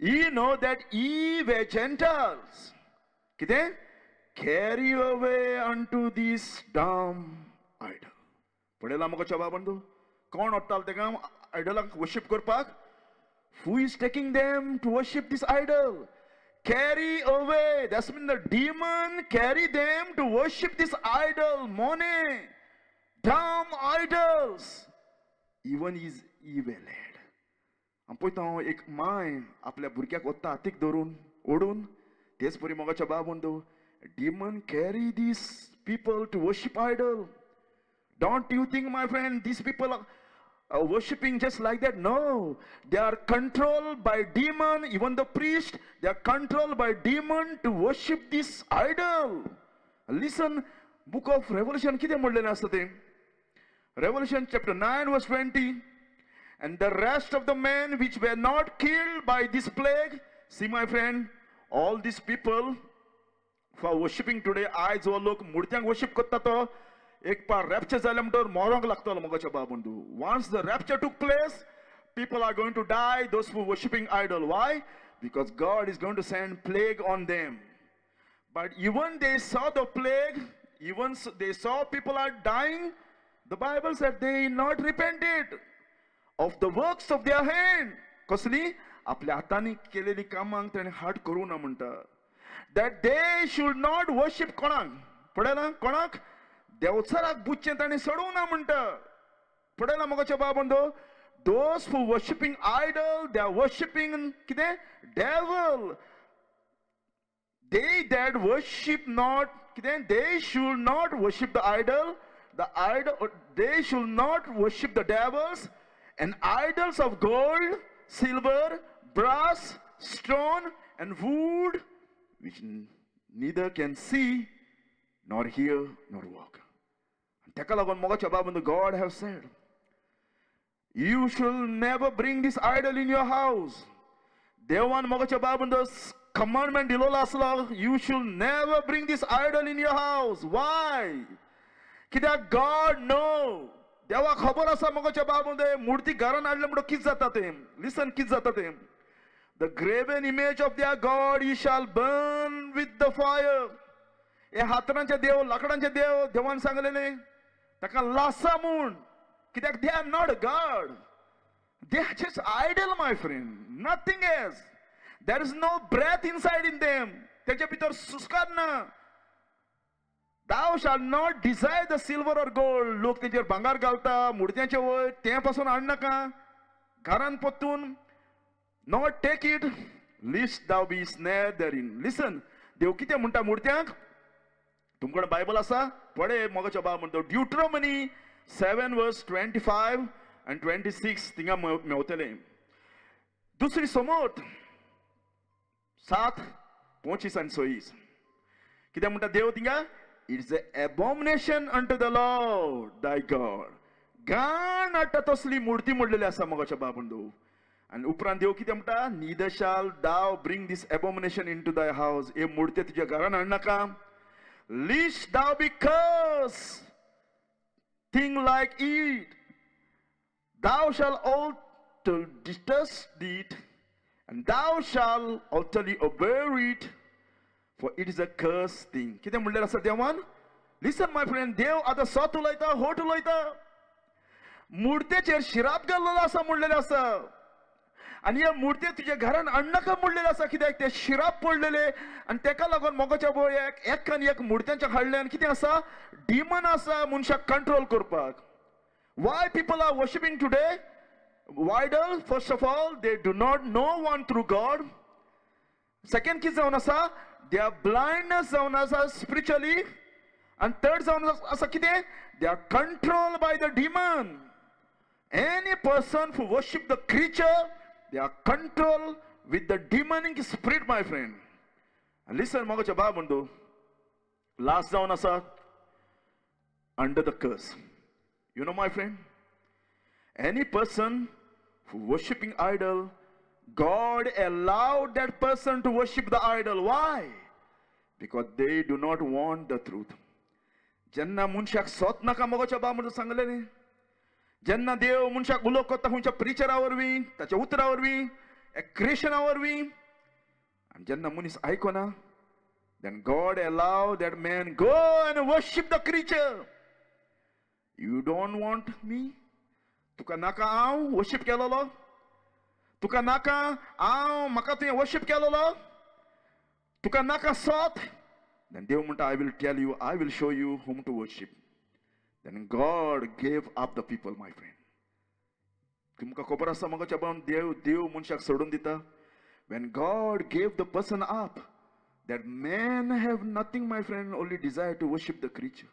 ye know that ye were Gentiles, कितें? Carry away unto this dumb idol. पळयलां मोगाच्या भाव बंधू, कोण व्हरतालो तेका आयडलाक वर्शीप करपाक? Who is taking them to worship this idol? Carry away. That's mean the demon carry them to worship this idol. Money, dumb idols. Even is evil head. आमी पळयता एक माय आपल्या भुरग्याक वता हातीक धरून ओडून, तेच परी मोगाच्या भाव बंधू, demon carry these people to worship idol. Don't you think, my friend, these people are worshipping just like that? No, they are controlled by demon. Even the priest, they are controlled by demon to worship this idol. Listen, book of Revelation कितें म्हणलेलें आसता तें, Revelation chapter 9 verse 20, and the rest of the men which were not killed by this plague. See my friend, all these people who are worshipping today, आयज हो लोक मुर्त्यांक worship करता तो एक पार रॅप्चर जालें म्हणटकर मरोंक लागतलो मोगाच्या भाव बंधू. Once the rapture took place, people are going to die, those who worshipping idol. Why? Because God is going to send plague on them. But even they saw the plague, Even they saw people are dying. The Bible said they not repented of the works of their hand. कसली? आपल्या हातांनी केलेली कामांक ताणें हाट करूं ना म्हणटा. That they should not worship कोणाक? पळयला कोणाक? देवचाराक बुजचें ताणें सोडूं ना म्हणटा. पळयला मोगाच्या बाबंदो? Those who worshipping idol, they are worshipping कितें? Devil. They that worship not कितें? They should not worship the idol. The idol, they should not worship the devils and idols of gold, silver, brass, stone, and wood, which neither can see, nor hear, nor walk. ताका लागून मोगाच्या बाबा God have said, you shall never bring this idol in your house. देवान मोगाच्या बाबा commandment दिलोलो आसलो, you should never bring this idol in your house. Why? कित्याक God know. देवा खबर आसा मोगाच्या बाबा मूर्ती घरान हाडले म्हणटकीर कितें जाता तें. लिसन, कितें जाता तें. The graven image of their God ye shall burn with the fire. हे हातरांचे देव, लाकडांचे देव, देवान सांगलेले ताका लासा म्हूण. कित्याक they are not God. They are just idol, my friend. Nothing else. There is no breath inside in them. तेच्या भितर सुस्कार ना. Thou shalt not desire the silver or gold. लोक तेचेर भांगर घालता मुर्त्यांचे वयर, तें पासून हाडनाका घरान परतून. Not take it, lest thou be snared therein. Listen, देव कितें म्हणटा मुर्त्यांक? तुमकडे बायबल आसा? पळय मोगाच्या बाब म्हणटा Deuteronomy 7 verse 25 and 26 थिंगा मेवतले. दुसरी समोर 7, 25 आनी 26 कितें म्हणटा देव थिंगा? It is an abomination unto the Lord thy God. घाण हाडटा तसली मुर्ती म्हणलेली आसा मोगाच्या बाबंदो. आनी उपरांत देव कितें म्हणटा? Neither shall thou bring this abomination into thy house. हे मुर्ती तुज्या घरान हाडनाका. Lest thou be cursed thing like it. Thou shalt also detest it, and thou shalt utterly abhor it, for it is a cursed thing. कितें म्हणलें आसा देवान? Listen my friend, देव आतां सत उलयता, होट उलयता. मुर्तेचेर शिराप घाल्लो आसा म्हणलेलें आसा. आनी ह्या मुर्ते तुज्या घरान हाडनाका म्हणलेलें आसा. कित्याक ते शिराप पडलेले आनी तेका लागून मोगाच्या बोळ्याक एक आनी एक मुर्त्यांच्या हाडले आनी कितें आसा? डिमन आसा मनशाक कंट्रोल करपाक. Why people are worshipping today idol? First of all, they do not know one true God. Second कितें जावन आसा? They are blindness जावन आसा spiritually. And third जावन आसा कितें? They are controlled by the demon. Any person who worship the creature, they are controlled with the demonic spirit, my friend. And listen, मोगाच्या बाब म्हणतो last जावन आसा under the curse. You know, my friend, any person who worshipping idol, God allowed that person to worship the idol. Why? Because they do not want the truth. जेन्ना मनशाक सत नाका मोगाच्या बाब म्हणतो सांगलें न्ही, जेन्ना देव मनशाक उलो करता खंयच्या प्रिचरा वरवीं, ताच्या उतरा वरवीं, क्रिएशना वरवीं, आनी जेन्ना मनीस आयकना, then God allow that man go and worship the creature. You don't want me? तुका नाका हांव वर्शीप केलोलो? तुका नाका हांव म्हाका तुवें वर्शीप केलोलो? तुका नाका सत? Then देव म्हणटा, I will tell you, I will show you whom to worship. Then God gave up the people, my friend. तुमकां खबर आसा मोगाच्या बाबा, देव देव मनशाक सोडून दिता. When God gave the person up, that man have nothing, my friend, only desire to worship the creature.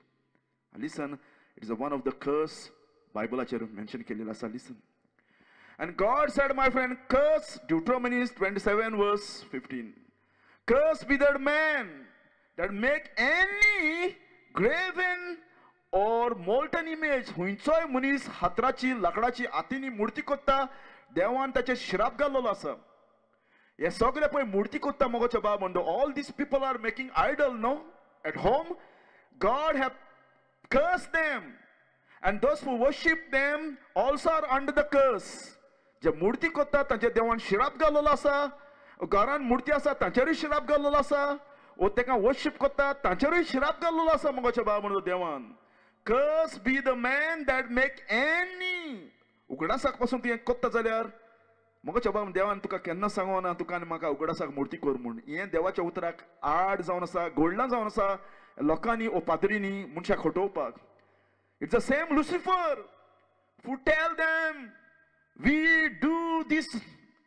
Listen, it is one of the curse बायबलाचेर मेन्शन केलेलं आसा. Listen. And God said, my friend, curse, Deuteronomy 27 verse 15. Curse be that man that make any graven or molten image. खंयचोय मनीस हातराची लाकडाची हातींनी मुर्ती कोत्ता, देवान ताचेर श्राप घाल्लो आसा. हे सगळे पळय मुर्ती कोत्ता मोगाच्या बाब म्हणतो. All these people are making idol, no? At home, God have cursed them, and those who worship them also are under the curse. जे मुर्ती कोत्ता तांचे देवान शिराप घाल्लो आसा. घरान मुर्ती आसा तांचेरूय शिराप घाल्लो आसा. ओ तेका वर्शीप करता तांचेरूय शिराप घाल्लो आसा मोगाच्या बाबा म्हणून देवान. Curse be the man that make any. उगडासाक पासून तुवें कोत्ता जाल्यार मोगाच्या बाबा देवान तुका केन्ना सांगना तुका आनी म्हाका उगडासाक मुर्ती कर म्हूण. हें देवाच्या उतराक आड जावन आसा, गोडलां जावन आसा लोकांनी ओ पाद्रींनी मनशाक फटोवपाक. It's the same Lucifer who tell them we do this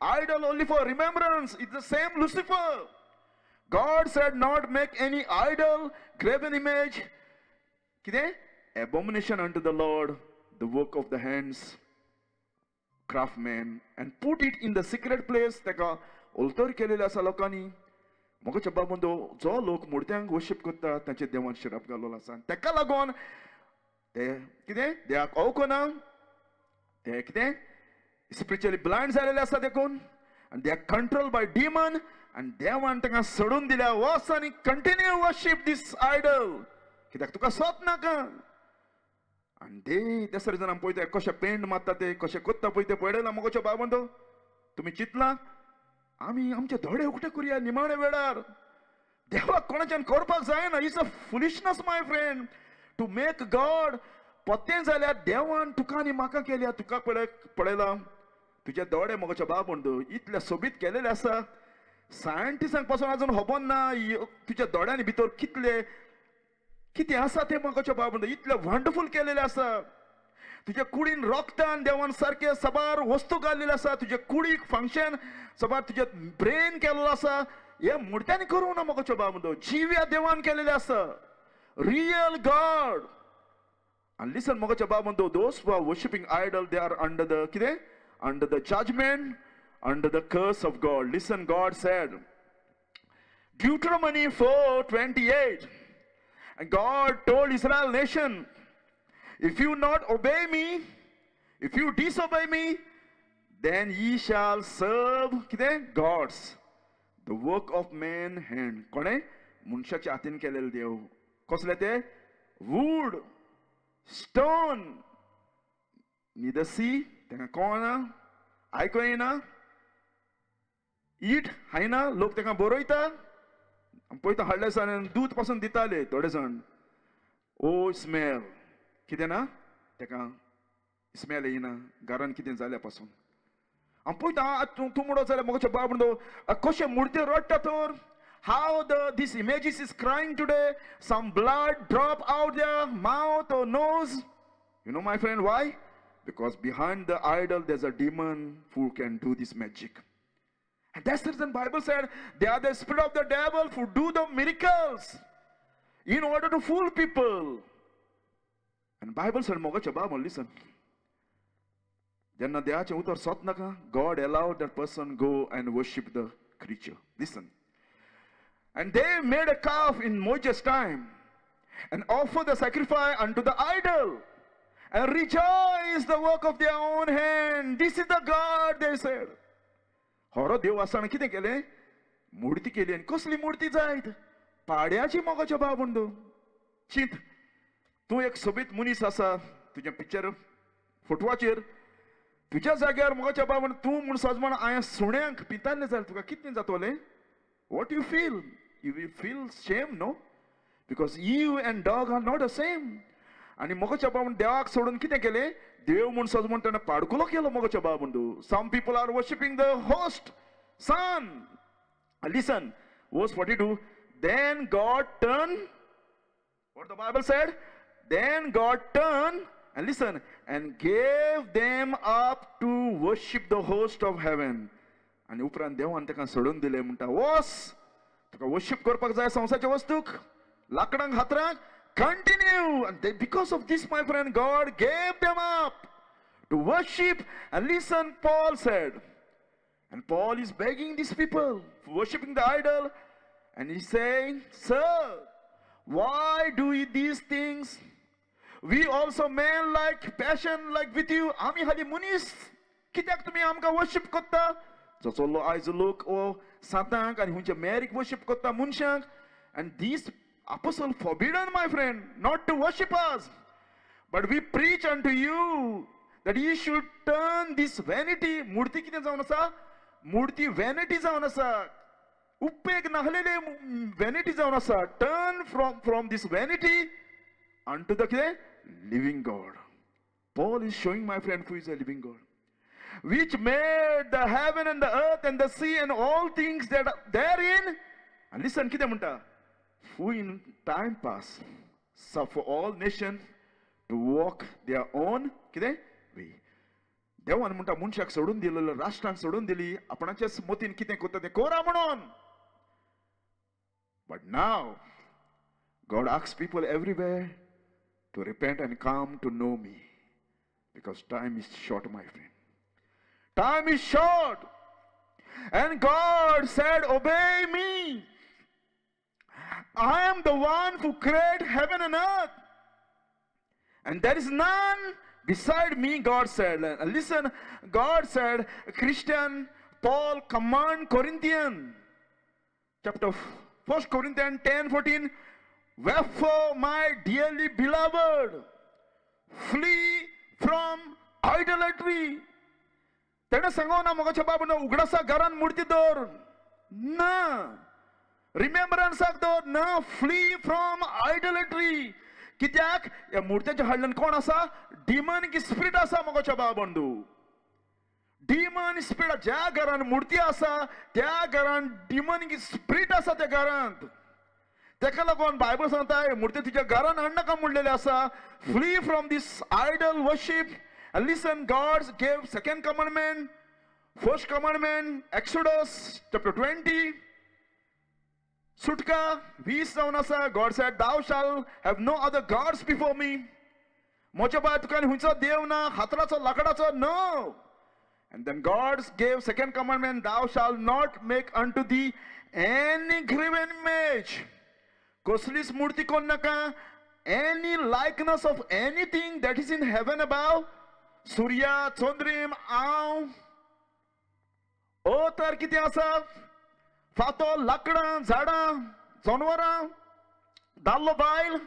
idol only for remembrance. It's the same Lucifer. God said not make any idol, graven image. कितें? Abomination unto the Lord, the work of the hands, craftsman, and put it in the secret place. ताका ओलतर केलेले आसा लोकांनी. मोगाच्या बाबा जो लोक मुर्त्यांक worship करता तांचे देवान शिराप घाल्लो आसा. ताका लागून ते कितें देवाक ओळखना, ते कितें स्पिरिच्युअली ब्लायंड जालेले आसा देखून, आनी they are control by demon. आनी देवान तांकां सोडून दिल्या, वच आनी कंटिन्यू वर्शीप दीस आयडल, कित्याक तुका सोद नाका. आनी ते त्या रिजन आमी पळयता कशें पेंट मारता ते, कशें कोत्ता पळय ते पळयला. मोगाच्या बाबा तुमी चिंतला आमी आमचे दोळे उक्ते करुया निमाणे वेळार. देवाक कोणाच्यान करपाक जायना. It's a foolishness my friend to make God. पत्तें जाल्यार देवान तुका आनी म्हाका केल्या. तुका पळयला तुजे दोळे मोगाच्या बाब इतले सोबीत केलेले आसा. सायंटिस्टांक पासून अजून खबर ना तुज्या दोळ्यांनी भितर कितले कितें आसा तें मोगाच्या बाब इतले वंडरफूल केलेले आसा. तुज्या कुडीन रोगतान देवान सारके साबार वस्तू घाल्लेले आसा. तुज्या कुडीक फंक्शन साबार तुज्या ब्रेन केल्लो आसा. हे मुर्त्यांनी करूं ना मोगाच्या बाब, जिव्या देवान केलेले आसा, रियल गॉड. And listen, मोगाच्या बाबा, those who are worshipping idol, they are under the कितें? Under the judgment, under the curse of God. Listen, God said, Deuteronomy 4:28, and God told Israel nation, if you not obey me, if you disobey me, then ye shall serve कितें? Gods, the work of man hand. कोणें? मनशाच्या हातीन केलेले देव. कसले ते? Wood, stone, neither see, तांकां कळना, आयको येना, ईट खायना, लोक तांकां बरयता. पळयता हाडले दिसांनी दूद पासून दिताले थोडे जाण. ओ स्मेल कितें ना, ताका स्मेल येना घरान कितें जाल्या पासून. हांव पळयता तूं म्हणत जाल्यार मोगाच्या बाब म्हणटा कशें मुर्त्यो रडटा तर. How this images is crying today, some blood drop out their mouth or nose. You know, my friend, why? Because behind the idol there's a demon who can do this magic. And that's the reason Bible said they are the spirit of the devil who do the miracles in order to fool people. And Bible said, मोगाच्या बाबा, listen. जेन्ना देवाचें उतर सोद नाका, God allowed that person go and worship the creature. Listen. And they made a calf in Moses' time and offered the sacrifice unto the idol and rejoiced the work of their own hand. This is the God, they said. होरो देव आसतना कितें केलें? मुर्ती केली. आनी कसली मुर्ती जायत? पाड्याची मोगाच्या बाब म्हणतो. चिंत, तूं एक सोबीत मनीस आसा, तुज्या पिक्चर फोटवाचेर तुज्या जाग्यार मोगाच्या बाब तूं म्हूण सज म्हण हांवें सुण्यांक पितारलें जाल्यार तुका कितें जातलें? What you feel? You will feel shame, no? Because you and dog are not the same. आनी मोगाच्या बाब देवाक सोडून कितें केलें? देव म्हूण सज म्हण ताणें पाडकुलो केलो मोगाच्या बाब म्हणटू. Some people are worshipping the host sun. Listen, verse 42. Then God turned, what the Bible said? Then God turned, and listen, and gave them up to worship the host of heaven. आनी उपरांत देवान ताका सोडून दिलें. म्हणटा वस, तुका worship करपाक जाय संवसाराच्या वस्तूक, लाकडांक, हातरांक, continue. And they, because of this, my friend, God gave them up to worship. And listen, Paul said, and Paul is begging these people worshiping the idol, and he's saying, sir, why do you these things? We also men like passion like with you. आमी हाली मनीस, कित्याक तुमी आमकां worship करता? जसो आयज लोक ओ सातांक आनी हुंचे मेरीक वर्शीप करता मनशांक. And these apostle forbidden, my friend, not to worship us, but we preach unto you that ye should turn this vanity. मूर्ती कितें जावन आसा? मूर्ती vanity जावन आसा. उपेग नाहलेले वॅनिटी जावन आसा. Turn from this vanity unto the कितें living God. Paul is showing my friend who is a living God, which made the heaven and the earth and the sea and all things that are therein. And listen, कितें म्हणटा, who in time past suffer all nations to walk their own कितें way. देवान म्हणटा मनशाक सोडून दिलेलो, राष्ट्रांक सोडून दिली, आपणाच्याच मतीन कितें करता तें करा म्हणून. But now God asks people everywhere to repent and come to know me, because time is short, my friend. Time is short. And God said, obey me. I am the one who created heaven and earth, and there is none beside me, God said. And listen, God said, Christian Paul command Corinthian, chapter 1 Corinthians 10:14, wherefore, my dearly beloved, flee from idolatry. तेणें सांगो ना म्हज्या बाबा उगडासा घरान मुर्ती दवर ना, रिमेम्बरन्साक दवर ना, फ्ली फ्रॉम आयडोलेट्री. कित्याक ह्या मुर्त्याच्या हाडल्यान कोण आसा? डिमन की स्पिरिट आसा म्हज्या बाबंदू. डिमन स्पिरिट, ज्या घरान मुर्ती आसा त्या घरान डिमन की स्पिरिट आसा त्या घरांत. तेका लागून बायबल सांगता मुर्ती तुज्या घरान हाडनाका म्हणलेलें आसा. Flee from this idol worship. And listen, God gave second commandment, first commandment, Exodus chapter 20, सुटका 20 जावन आसा. God said, thou shalt have no other gods before me. म्हज्या भायर तुका खंयचो देव ना, हातराचो लाकडाचो no. And then God gave second commandment, thou shalt not make unto thee any graven image. कसलीच मूर्ती कोण नाका, any likeness of anything that is in heaven above, Surya, चंद्रीम, हांव, तर कितें आसा, फातो, लाकडां, झाडां, जनावरां, दादलो बायल,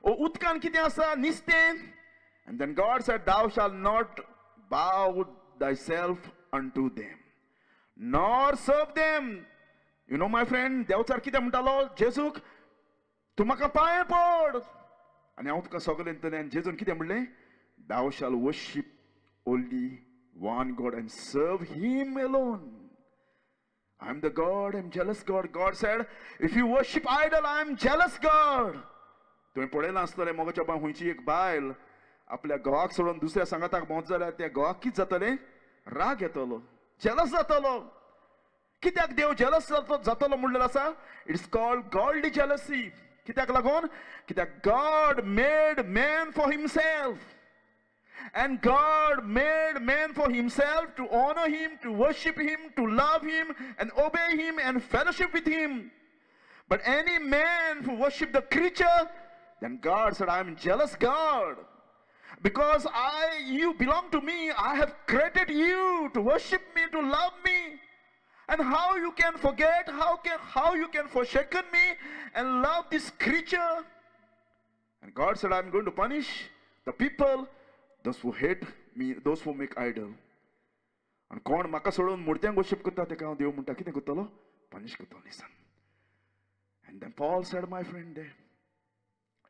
उदकान कितें आसा, निस्तें. And then God said, thou shalt not bow thyself unto them, nor serve them. You know, my friend, Devchar कितें म्हणटालो जेजूक, तूं म्हाका पांय पड आनी हांव तुका सगळें दितलें. आनी जेजून कितें म्हणलें, thou shalt worship only one God and serve him alone. I am the God, I am jealous God. God said, if you worship idol, I am jealous God. तुवें पळयलां आसतलें मोगाच्या बाय खंयची एक बायल आपल्या घोवाक सोडून दुसऱ्या सांगाताक भोंवत जाल्यार त्या घोवाक कितें जातलें? राग येतलो, जेलस जातलो. कित्याक देव जेलस जातलो म्हणलेलो आसा? It's called godly jealousy. कित्याक लागून? कित्याक God made man for himself. And God made man for himself to honor him, to worship him, to love him, and obey him, and fellowship with him. But any man who worship the creature, then God said, I am jealous God. Because you belong to me, I have created you to worship me, to love me. And how you can forget, how you can forsaken me and love this creature? And God said, I am going to punish the people, those who hate me, those who make idol. आनी कोण म्हाका सोडून मुर्त्यांक worship करता तेका हांव देव म्हणटा कितें करतलो? पनिश करतलो. Listen. And then Paul said, my friend,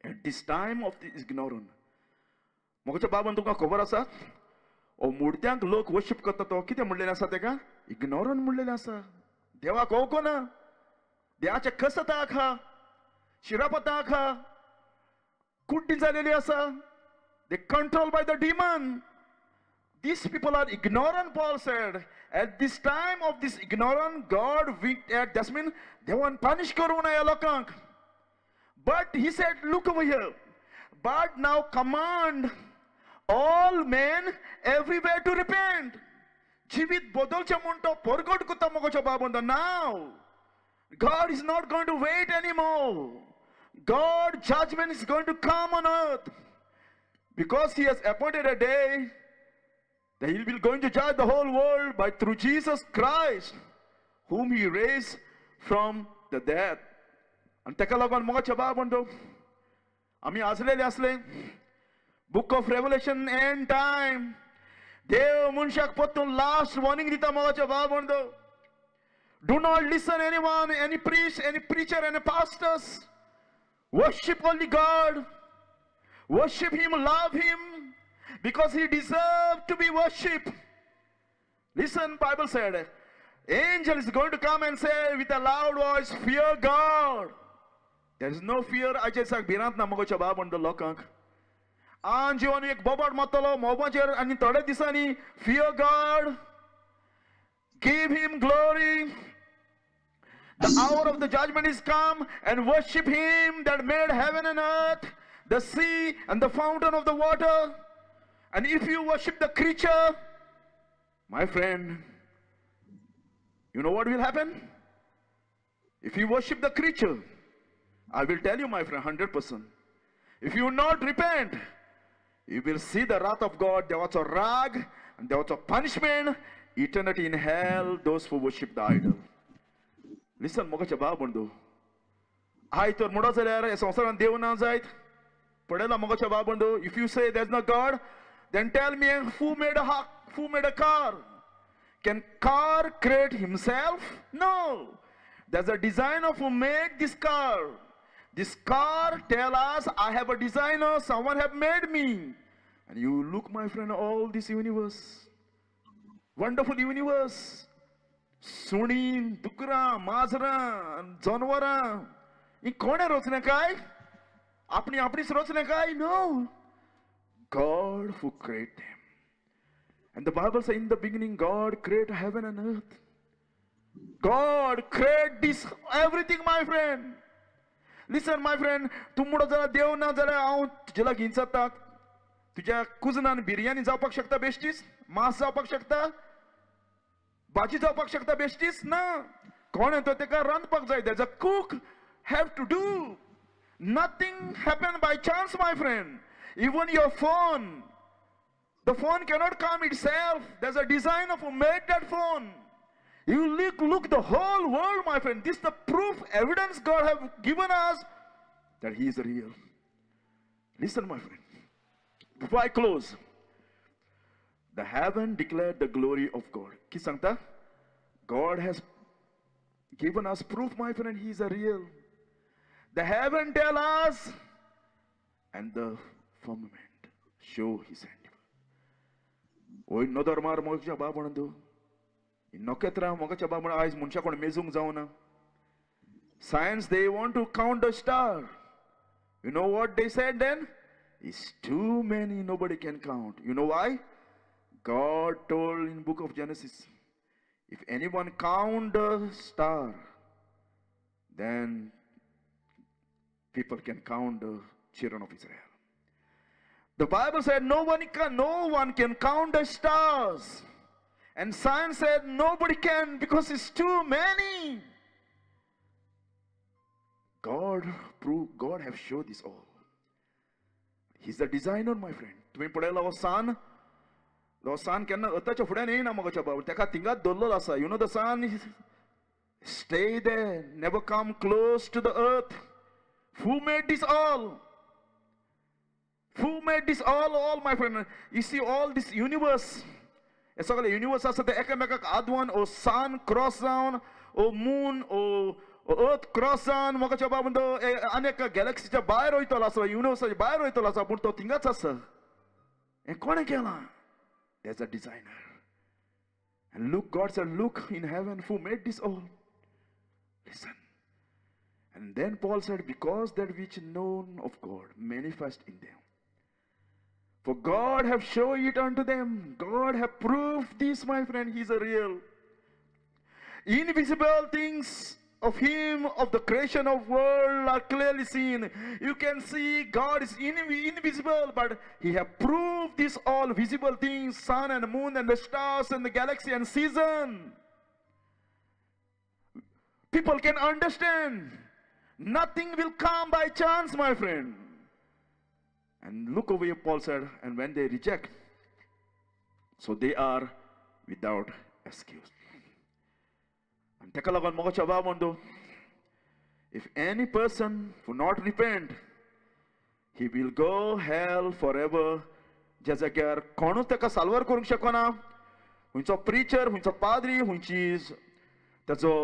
at this time of the ignorance, म्हज्या बाबान तुमकां खबर आसा, ओ मुर्त्यांक लोक वर्शिप करता तो कितें म्हणलेलें आसा तेका? इग्नोरंट म्हणलेलें आसा. देवाक वळखना, देवाचें कसता आहा, शिरापता आहा, कुड्डी जालेली आसा. They controlled by the demon. These people are ignorant, Paul said. At this time of this ignorant, God winked at, that means देवान punish करूं ना ह्या लोकांक. But he said, look over here. But now command all men everywhere to repent. जिवीत बदलचें म्हूण तो परगट करता म्हज्या बाबा. Now, God is not going to wait anymore. God's judgment is going to come on earth. Because he has appointed a day that he will be going to judge the whole world by through Jesus Christ, whom he raised from the dead. आनी तेका लागून मोगाच्या बाब म्हणतो आमी आसलेले आसले book of Revelation end time देव मनशाक परतून लास्ट वॉर्निंग दिता मोगाच्या बाब म्हणतो. Do not listen anyone, any priest, any preacher, any pastors. Worship only God. Worship Him, love Him, because He deserves to be worshipped. Listen, Bible said, angel is going to come and say with a loud voice, fear God. There is no fear. आयच्या दिसाक भिरांत ना मगोच्या बाब म्हणटा लोकांक. आन जिवन एक बोबाट मारतलो मोबाचेर आनी थोड्या दिसांनी fear God, give Him glory. The hour of the judgment is come, and worship Him that made heaven and earth, the sea and the fountain of the water. And if you worship the creature, my friend, you know what will happen? If you worship the creature, I will tell you, my friend, 100%. If you not repent, you will see the wrath of God. There was a rag and there was a punishment, eternity in hell, those who worship the idol. Listen, मोगाच्या बाब म्हणतो, I तर मुडो जाल्यार ह्या संवसारांत देव ना जायत पडला. मोगाच्या बाब म्हणतो, if you say there is no God, then tell me who made a who made a car? Can car create himself? No. There's a designer who made this car. This car tell us, I have a designer, someone have made me. And you look, my friend, all this universe, wonderful universe. सुणी, दुकरां, माजरां, जनावरां, ही कोणें रचलें काय? आपणी आपणीच रचलें काय? No. God who created them. And the Bible says, in the beginning, God created heaven and earth. God created this everything, my friend. Listen, my friend, तूं म्हणत जाल्यार देव ना जाल्यार हांव तुजे लागीं जाता. तुज्या कुजनान बिरयानी जावपाक शकता बेश्टीच, मांस जावपाक शकता, भाजी जावपाक शकता बेश्टीच ना. कोण येता तेका रांदपाक जाय. There's a cook have to do. Nothing happen by chance, my friend. Even your phone, the phone cannot come itself. There's a designer who made that phone. You look the whole world, my friend. This is the proof, evidence God have given us that He is real. Listen, my friend. Before I close, the heaven declared the glory of God. Ki sangta? God has given us proof, my friend, He is a real. The heaven tell us, and the firmament show His handiwork. ओय नदर मार मोगाच्या बाब म्हणतो, नखेत्रां मोगाच्या बाब म्हणून आयज मनशां कोण मेजूंक जावना. Science, they want to count the star. You know what they said then? It's too many, nobody can count. You know why? God told in book of Genesis, if anyone count the star, then people can count the children of Israel. The Bible said no one can count the stars. And science said nobody can because it's too many. God proved, God have showed this all. He's the designer, my friend. तुम्ही पळयला हो सान, हो सान केन्ना अताच्या फुड्यान येयना मगोच्या बाबा, तेका थिंगाच दवरलेलो आसा. You know the sun stay there, never come close to the earth. Who made this all? Who made this all, my friend? You see all this universe. हे सगळे युनिवर्स आसा ते एकामेकाक आदवान, ओ सन क्रॉस जावन, ओ मून, ओ अर्थ क्रॉस जावन मोगाच्या बाबा म्हणटा आनी एका गॅलक्सीच्या भायर वयतलो आसा, युनिवर्साच्या भायर वयतलो आसा, पूण तो थिंगाच आसा. हें कोणें केलां? There's a designer. And look, God said, look in heaven who made this all. Listen. And then Paul said, because that which known of God manifest in them. For God have shown it unto them. God have proved this, my friend. He is a real. Invisible things of Him, of the creation of world, are clearly seen. You can see God is invisible, but He have proved this all visible things, sun and moon and the stars and the galaxy and season. People can understand. Nothing will come by chance, my friend. And look over here, Paul said, and when they reject, so they are without excuse. And teka लागून मोगाच्या बाब म्हणतो, if any person who not repent, he will go hell forever. ज्या जाग्यार कोणूच ताका साल्वार करूंक शकना. खंयचो प्रिचर, खंयचो पाद्री, खंयची ताचो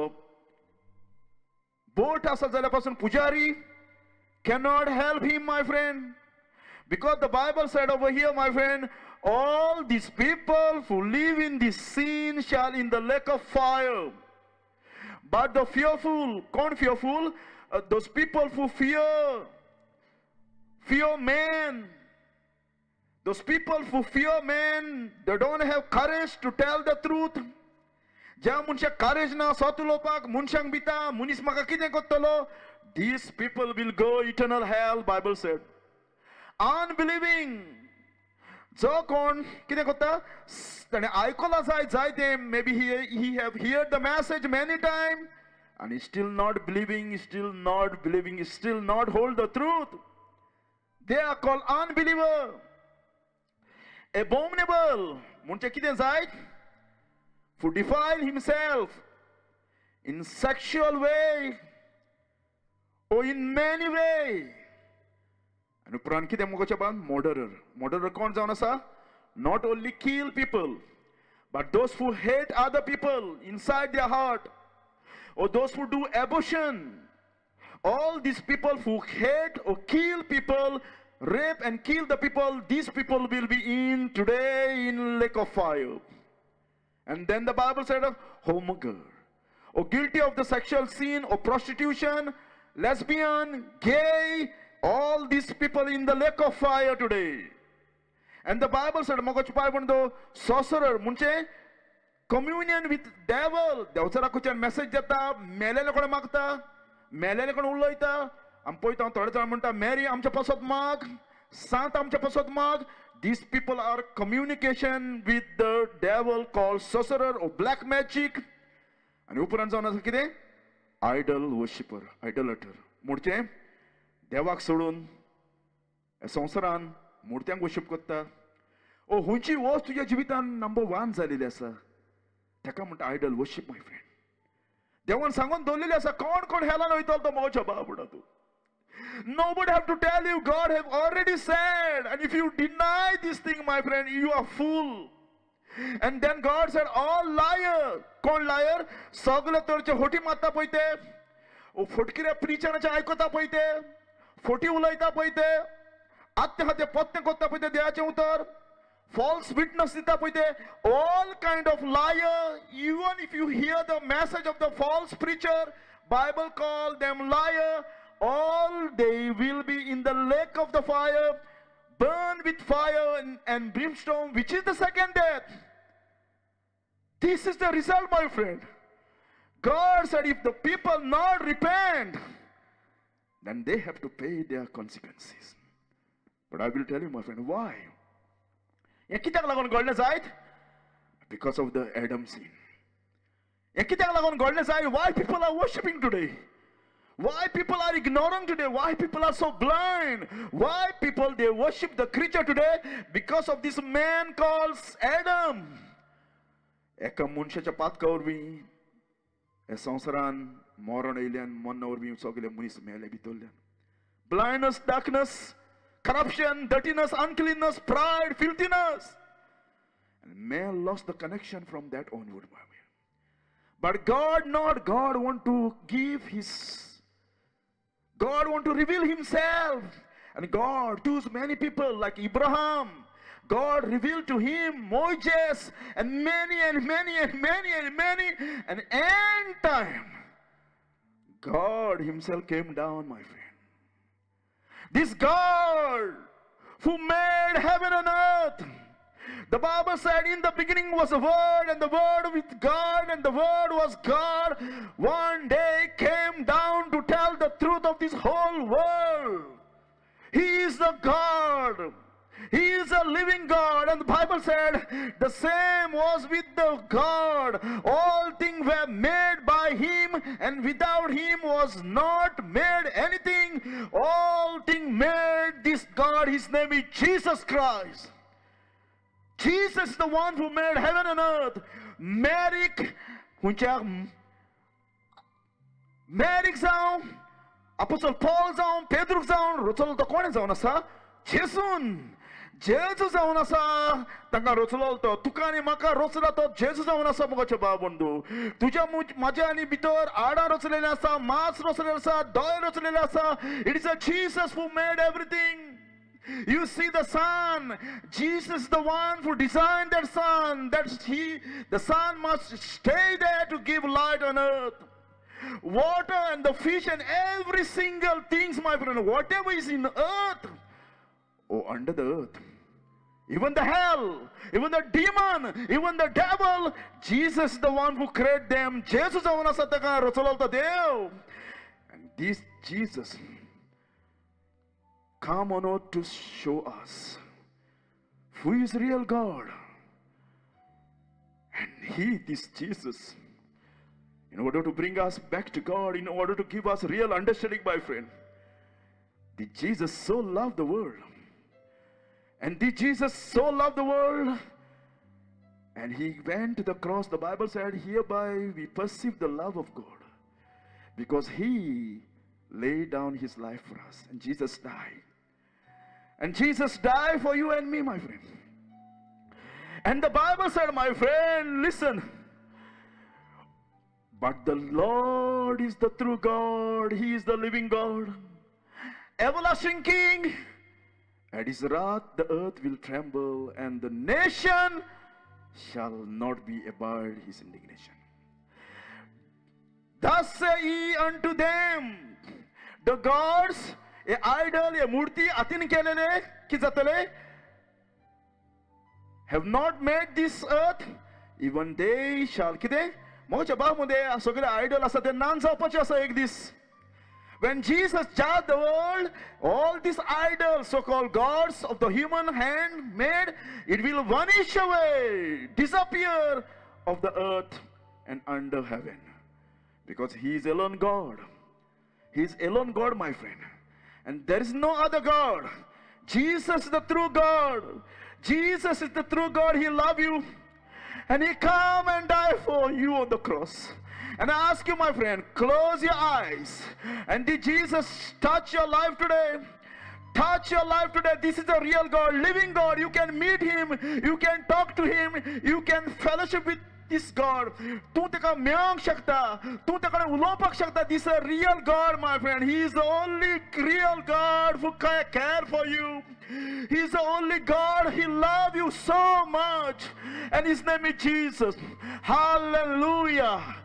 बोट आसा जाल्यार पासून पुजारी cannot help him, my friend. Because the Bible said over here, my friend, all these people who live in this sin shall in the lake of fire. But the fearful, con fearful, those people who fear man, those people who fear man, they don't have courage to tell the truth. ज्या मनशाक courage ना सत उलोवपाक, मनशांक भिता, मनीस म्हाका कितें करतलो, these people will go eternal hell, Bible said. Unbelieving, जो कोण कितें करता, ताणें आयकलां जाय जाय तें, maybe he have heard the message many time and he still not believing, still not believing, still not hold the truth. They are called unbeliever. Abominable म्हणजे कितें जाय, who defile himself in sexual way or in many way. आनी उपरांत कितें मुखाच्या बान murderer. Murderer कोण जावन आसा? Not only kill people, but those who hate other people inside their heart, or those who do abortion. All these people who hate or kill people, rape and kill the people, these people will be in today in lake of fire. And then the Bible said of homoger, or guilty of the sexual sin or prostitution, lesbian, gay, all these people in the lake of fire today. And the Bible said, sorcerer, munche communion with devil. देवचाराकुच्यान message जाता, मेलेले कोण मागता, मेलेले कोण उलयता. आमी पळयता थोडे जाण म्हणटा मेरी आमच्या पासत माग, सांत आमच्या पासत माग. These people are communication with the devil called sorcerer or black magic. आनी उपरांत जावन आसा कितें? Idol worshipper, idolater. म्हणजे देवाक सोडून संवसारान मुर्त्यांक वर्शिप करता. ओ खंयची वस्त तुज्या जिवितान नंबर 1 जालेली आसा, ताका म्हणटा आयडल वर्शिप, my friend. देवान सांगून दवरलेली आसा कोण कोण हेलान वयतलो तो मोच्या बाब म्हणटा तूं. Nobody have to tell you, God have already said. And if you deny this thing, my friend, you are fool. And then God said, all liar. कोण liar? सगळे तरेचे होटी मारता पळय ते, फटकिऱ्या प्रिचराचें आयकता पळय ते, फोटी उलयता पळय ते, आत्ते खातीर पत्ते करता पळय ते देवाचें उतर, false witness दिता पळय ते, all kind of liar. Even if you hear the message of the false preacher, Bible call them liar. All they will be in the lake of the fire, burned with fire and brimstone, which is the second death. This is the result, my friend. God said if the people not repent, then they have to pay their consequences. But I will tell you, my friend, why? Because of the Adam sin. Why people are worshipping today? Why people are ignorant today? Why people are so blind? Why people they worship the creature today? Because of this man called Adam. एका मनशाच्या पातका वरवीं ह्या संवसारान मरण आयिल्ल्यान, मरणा वरवीं सगळे मनीस मेले भितरल्यान. Blindness, darkness, corruption, dirtiness, uncleanness, pride, filthiness. And man lost the connection from that onward. But God not, God want to give his, God want to reveal himself. And God chose many people like Abraham. God revealed to him Moses and many and many and many and many. And end time, God himself came down, my friend. This God who made heaven and earth. The Bible said in the beginning was the Word, and the Word with God, and the Word was God. One day came down to tell the truth of this whole world. He is the God. He is a living God. And the Bible said the same was with the God. All things were made by him, and without him was not made anything. All things made this God. His name is Jesus Christ. Jesus is the one who made heaven and earth. Merrick, Merrick जावं, Apostle Paul जावं, Pedro जावं, रचलो तो कोणें जावन आसा? जेसून. जेजू जावन आसा तांकां रचलो तो, तुका आनी म्हाका रचला तो जेजू जावन आसा. मोगाचे भाव बंधू, तुज्या म्हाज्या आनी भितर आडां रचलेलें आसा, मांस रचलेलें आसा, दोळे रचलेले आसा. It is a Jesus who made everything. You see the sun. Jesus is the one who designed that sun. That he, the sun must stay there to give light on earth. Water and the fish and every single things, my friend, whatever is in earth or under the earth, even the hell, even the demon, even the devil, Jesus is the one who created them. Jesus जावन आसा ताका रचलो तो देव. And this Jesus come on earth to show us who is real God. And he, this Jesus, in order to bring us back to God, in order to give us real understanding, my friend, the Jesus so loved the world. And the Jesus so loved the world, and he went to the cross. The Bible said, hereby we perceive the love of God, because he laid down his life for us. And Jesus died. And Jesus died for you and me, my friend. And the Bible said, my friend, listen, but the Lord is the true God. He is the living God, everlasting King. At his wrath the earth will tremble, and the nation shall not be abide his indignation. Thus say ye unto them, the gods, a idol, a murti, atin kelele, ki jatale, have not made this earth, even they shall kide. मोच्या भाव मध्ये सगळे idol आसा ते नान जावपाचे आसा एक दीस. When Jesus judged the world, all these idols, so-called gods of the human hand made, it will vanish away, disappear of the earth and under heaven. Because he is alone God. He is alone God, my friend. And there is no other God. Jesus is the true God. Jesus is the true God. He loves you. And he come and die for you on the cross. And I ask you, my friend, close your eyes. And did Jesus touch your life today? Touch your life today. This is the real God, living God. You can meet him. You can talk to him. You can fellowship with this God. तूं ताका मेळोंक शकता, तूं ताका उलोवपाक शकता. This is a real God, my friend. He is the only real God who can care for you. He is the only God. He loves you so much. And his name is Jesus. Hallelujah.